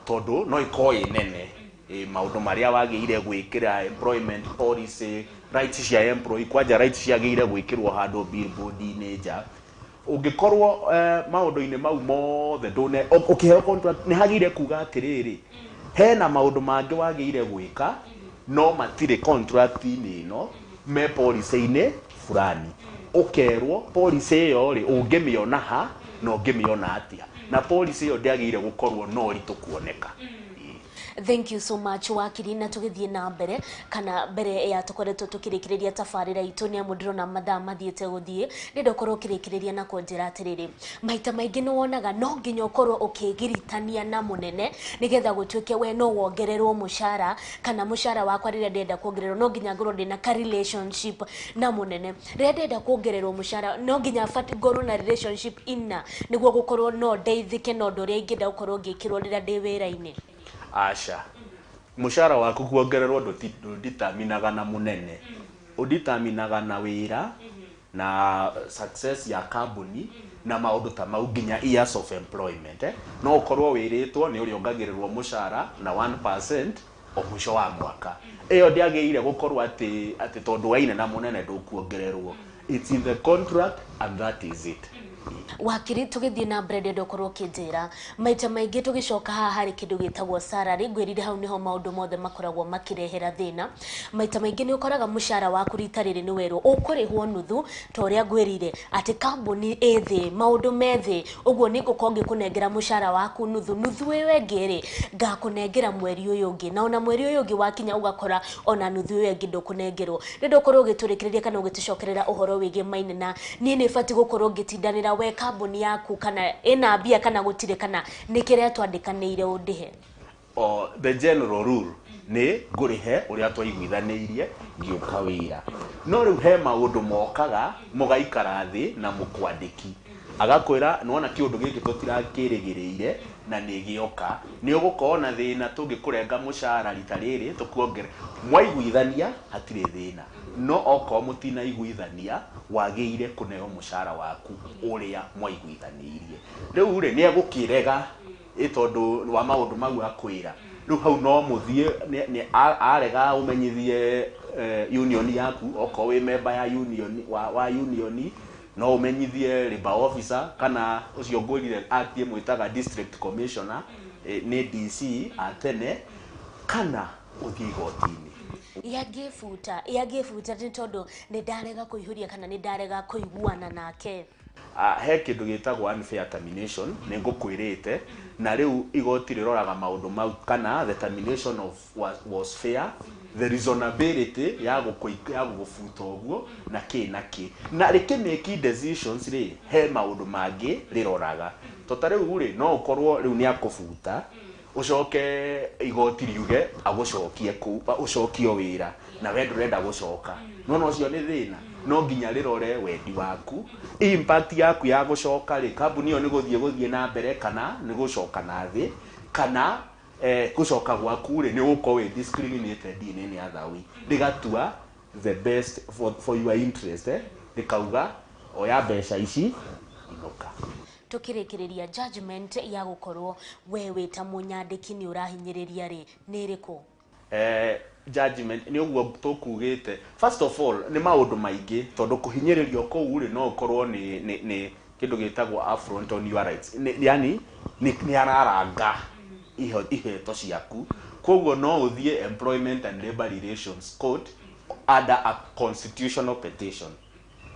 tondũ no ĩkorwo ĩ nene. Maũndũ marĩa wagĩrĩire gwĩkĩra, employment policy, rights cia employee, kwanja rights ciagĩrĩire gwĩkĩrwo handũ billboard-inĩ nja. Ũngĩkorwo maũndũ-inĩ mau mothe ndũne, ũkĩheo contract nĩ hagĩrĩire kuga atĩrĩrĩ, hena maũndũ mangĩ wagĩrĩire gwĩka no matirĩ contract-inĩ ĩno, me policy-inĩ fulani. Ũkerwo policy ĩyo rĩ, ũngĩmĩona ha na ũngĩmĩona atĩa, na policy ĩyo ndĩagĩrĩire gũkorwo no ũritũ kuoneka. Ĩĩ. Thank you so much, wakiri. Na tũgĩthiĩ na mbere, kana mbere ya tũkoretwo tũkĩrĩkĩrĩria tabarĩra itũ, nĩ amu ndĩrona mathaa mathiĩte gũthiĩ, ndĩrenda ũkorwo ũkĩrĩkĩrĩria na kũnjĩra atĩrĩrĩ, maita maingĩ nĩ wonaga no nginya ũkorwo ũkĩgiritania na mũnene nĩgetha gũtuĩke we no wongererwo mũcara, kana mũcara wakwa rĩrĩa ndĩrenda kuongererwo no nginya ngorwo ndĩna ka relationship na mũnene. Rĩrĩa ndĩrenda kuongererwo mũcara, no nginya ngorwo na relationship ina nĩguo gũkorwo no ndeithĩke na ũndũ ũrĩa ingĩenda gũkorwo ngĩkĩrwo rĩrĩa ndĩ wĩra-inĩ? Aca, mũcara waku kuongererwo ndũditaminaga na mũnene, ũditaminaga na wĩra na success ya kambuni na maũndũ ta mau, nginya years of employment, eh? No ũkorwo wĩrĩtwo nĩ ũrĩongagĩrĩrwo mũcara na 1% o mũico wa mwaka. Ĩyo ndĩagĩrĩire gũkorwo atĩ tondũ waina na mũnene ndũkuongererwo. It's in the contract and that is it. Wakiri, tũgĩthiĩ na mbere, ndĩrenda ũkorwo ũkĩnjĩra, maita maingĩ tũgĩcoka haha harĩ kĩndũ gĩtagwo salary, ngwĩrire hau nĩho maũndũ mothe makoragwo makĩrehera thĩna. Maita maingĩ nĩ ũkoraga mũcara waku rita rĩrĩ nĩ werwo ũkũrĩhwo nuthu, ta ũrĩa ngwĩrire atĩ kambuni ĩ thĩ, maũndũ me thĩ, ũguo nĩ ngũkorwo ngĩkũnengera mũcara waku nuthu, nuthu ĩyo ĩngĩ rĩ, ngakũnengera mweri ũyũ ũngĩ, na ona mweri ũyũ ũngĩ wakinya ũgakora ona nuthu ĩyo ĩngĩ ndũkũnengerwo. Ndĩrenda ũkorwo ũgĩtũrĩkĩrĩria kana ũgĩtũcokerera ũhoro wĩgiĩ maina, na niĩ nĩ batiĩ gũkorwo ngĩtindanĩra we kambuni yaku kana ĩna mbia kana gũtirĩ, kana nĩ kĩrĩa twandĩkanĩire ũndĩhe? O the general rule nĩ ngũrĩhe ũrĩa twaiguithanĩirie ngĩũka wĩra. No rĩu he maũndũ mokaga mũgaikara thĩ na mũkwandĩki, agakwĩra, nĩwona kĩũndũ gĩkĩ tũtirakĩrĩgĩrĩire na nĩ gĩoka, nĩ ũgũkorwo na thĩna tũngĩkũrenga mũcara rita rĩrĩ tũkuongere. Mwaiguithania hatirĩ thĩna, no okorwo mũtinaiguithania, wagĩrĩire kũneo mũcara waku ũrĩa mwaiguithanĩirie. Rĩu rĩ, nĩ egũkĩrega ĩ tondũ wa maũndũ mau akwĩra. Rĩu hau no mũthiĩ arega, ũmenyithie union yaku. Okorwo wĩ member ya union wa union, no ũmenyithie labor officer, kana ũcio ngwĩrire act ĩmwĩtaga district commissioner, nĩ DC a tene, kana ũthiĩ igoti-inĩ. Yangĩbuta nĩ tondũ nĩ ndarega kũihũria kana nĩ ndarega kũiguana nake? He kĩndũ gĩtagwo unfair termination, nĩ ngũkwĩrĩte, na rĩu igoti rĩroraga maũndũ mau, kana the termination of was fair, the reasonability ya gũgũbuta ũguo na kĩ na kĩ, na rĩkĩmake decisions rĩ, he maũndũ mangĩ rĩroraga. To ta rĩu rĩ, no ũkorwo rĩu nĩ akũbuta, ũcoke igoti riuge agũcokie kũu, ũcokio wĩra, na we ndũrenda gũcoka. Nona ũcio nĩ thĩna. No nginya rĩrore wendi waku, impact yaku ya gũcoka rĩ, kambuni ĩyo nĩ gũthiĩ na mbere kana nĩ gũcoka na thĩ, kana Gucoka gwaku rĩ nĩ ũgũkorwo wĩ discriminated in any other way, rĩgatua the best for your interest, rĩkauga oya mbeca ici inũka. Tukirikiriria judgment ya gukorwo we wita munyandiki ni urahinyiriria ri ni iriku? Judgment ni uguo tukugite, first of all ni maundu maingi tondu kuhinyiririo kuu ri no ukorwo ni kindu gitagwo affront on your rights, yani ni araranga iheto ciaku, koguo no uthie Employment and Labor Relations Court under a constitutional petition,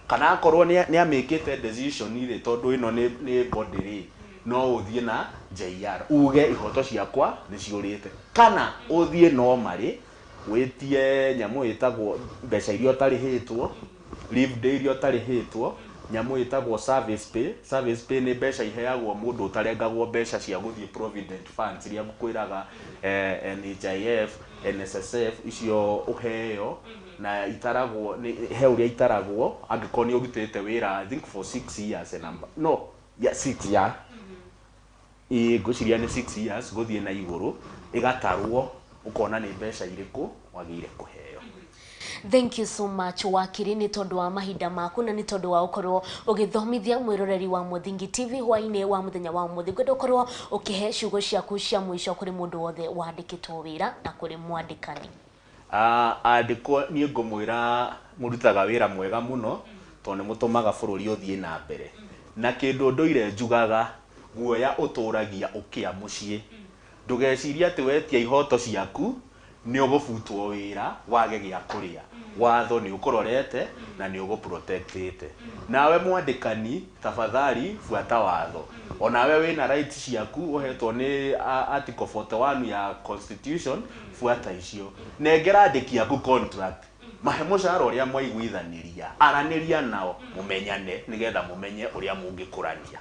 kana akorwo ni amekite decision ire tondu ino ni body ri no uthie na JR uge ihoto ciakwa ni ciurite, kana uthie no mari witie nyamu itagwo mbeca iria utarihitwo, leave day iria utarihitwo, nyamu itagwo service pay. Service pay ni mbeca iheagwo mundu utarengagwo mbeca cia guthie provident funds iria ngukwiraga, NHIF, NSSF icio uheo na itaragwo he uria itaragwo angikorwo ni urutite wira I think for 6 years and no yeah 6 years ngwiciria ni 6 years guthie na iguru igatarwo ukona ni mbeca iriku wagire kuheo. Thank you so much wakiri ni tondu wa mahinda maku na ni tondu wa ukorwo ugithomithia mwiroreri wa Muthingi TV hwaini wa muthenya wa umuthi. Ngwenda ukorwo ukihe ciugo ciaku cia mwisho kuri mundu wothe wandikitwo wira na kuri mwandikani. Andikwo nie ngumwira murutaga wira mwega muno tondu ni mutumaga bururi uthie na mbere, na kindu nduire njugaga guoya uturagia ukia mucii, ndugecirie ati wetia ihoto ciaku ni ugubutwo wira wage gia kuria, watho ni ukurorete na ni uguprotectite. Nawe mwandikani tafadhali fuata watho, onawe wina rights ciaku uhetwo ni article 41 ya constitution, fuata icio, nengera andiki aku contract, mahe mucara uria mwaiguithaniria, araniria nao mumenyane nigetha mumenye uria mungikurania.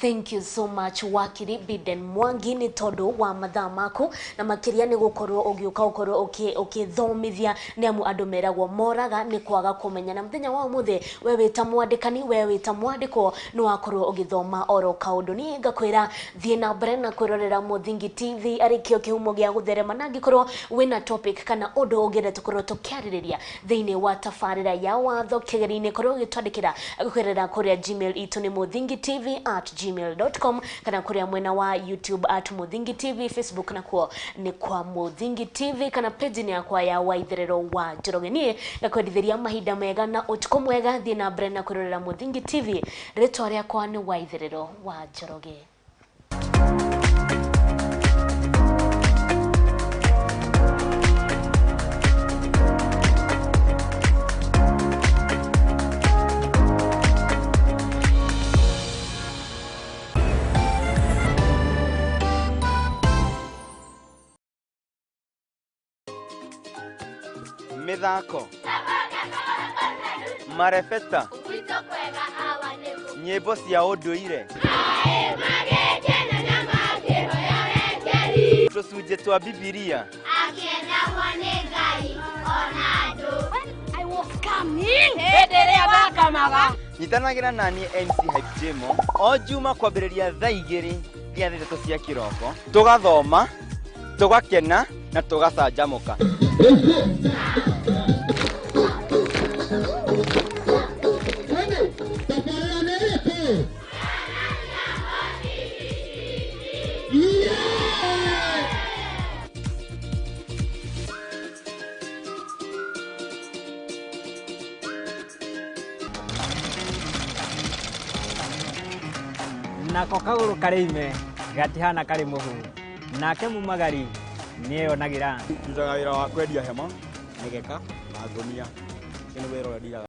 Thank you so much wakiri Biden Mwangi ni tondu wa mathaa maku na makiria ni gukorwo ugiuka ukorwo ukithomithia ni amu andu meragwo moraga ni kwaga kumenya, na muthenya wa umuthi we wita mwandikani we wita mwandikwo ni wakorwo ugithoma oro kaundu. Ni ngakwira thie na mbere na kwirorera Muthingi TV ari kio kihumo gia gutherema, na ngikorwo wina topic kana undu ungienda tukorwo tukiaririria thiini wa tabarira ya watho kigeri-ini korwo ugitwandikira gukerera kuria Gmail itu ni muthingitv@gmail.com kana kuria mwena wa YouTube at Muthingi TV, Facebook nakuo ni kwa Muthingi TV kana page ni yakwa ya Waitherero wa Njoroge. Nie ngakwendithiria mahinda mega na utuku mwega, thie na mbere na kwirorera Muthingi TV. Ritwa riakwa ni Waitherero wa Njoroge. Mithako marebeta nyimbo cia ũndũire tũcunjĩ twa Bibilia. Nyitanagĩra naniĩ MC Hype Jemo o Juma kwambĩrĩria thaa 2 nginya thaa 3 cia kĩroko, tũgathoma, tũgakena na tũgacanjamũka. Nako kagũrũ karĩ ime gatihana karĩ mũhu, nake mumagari nĩeyonagira. Ndutaga wĩra wa kwendia hema, mĩgeka na ngũnia. Ũcio nĩ wĩra ũrĩa ndiraga.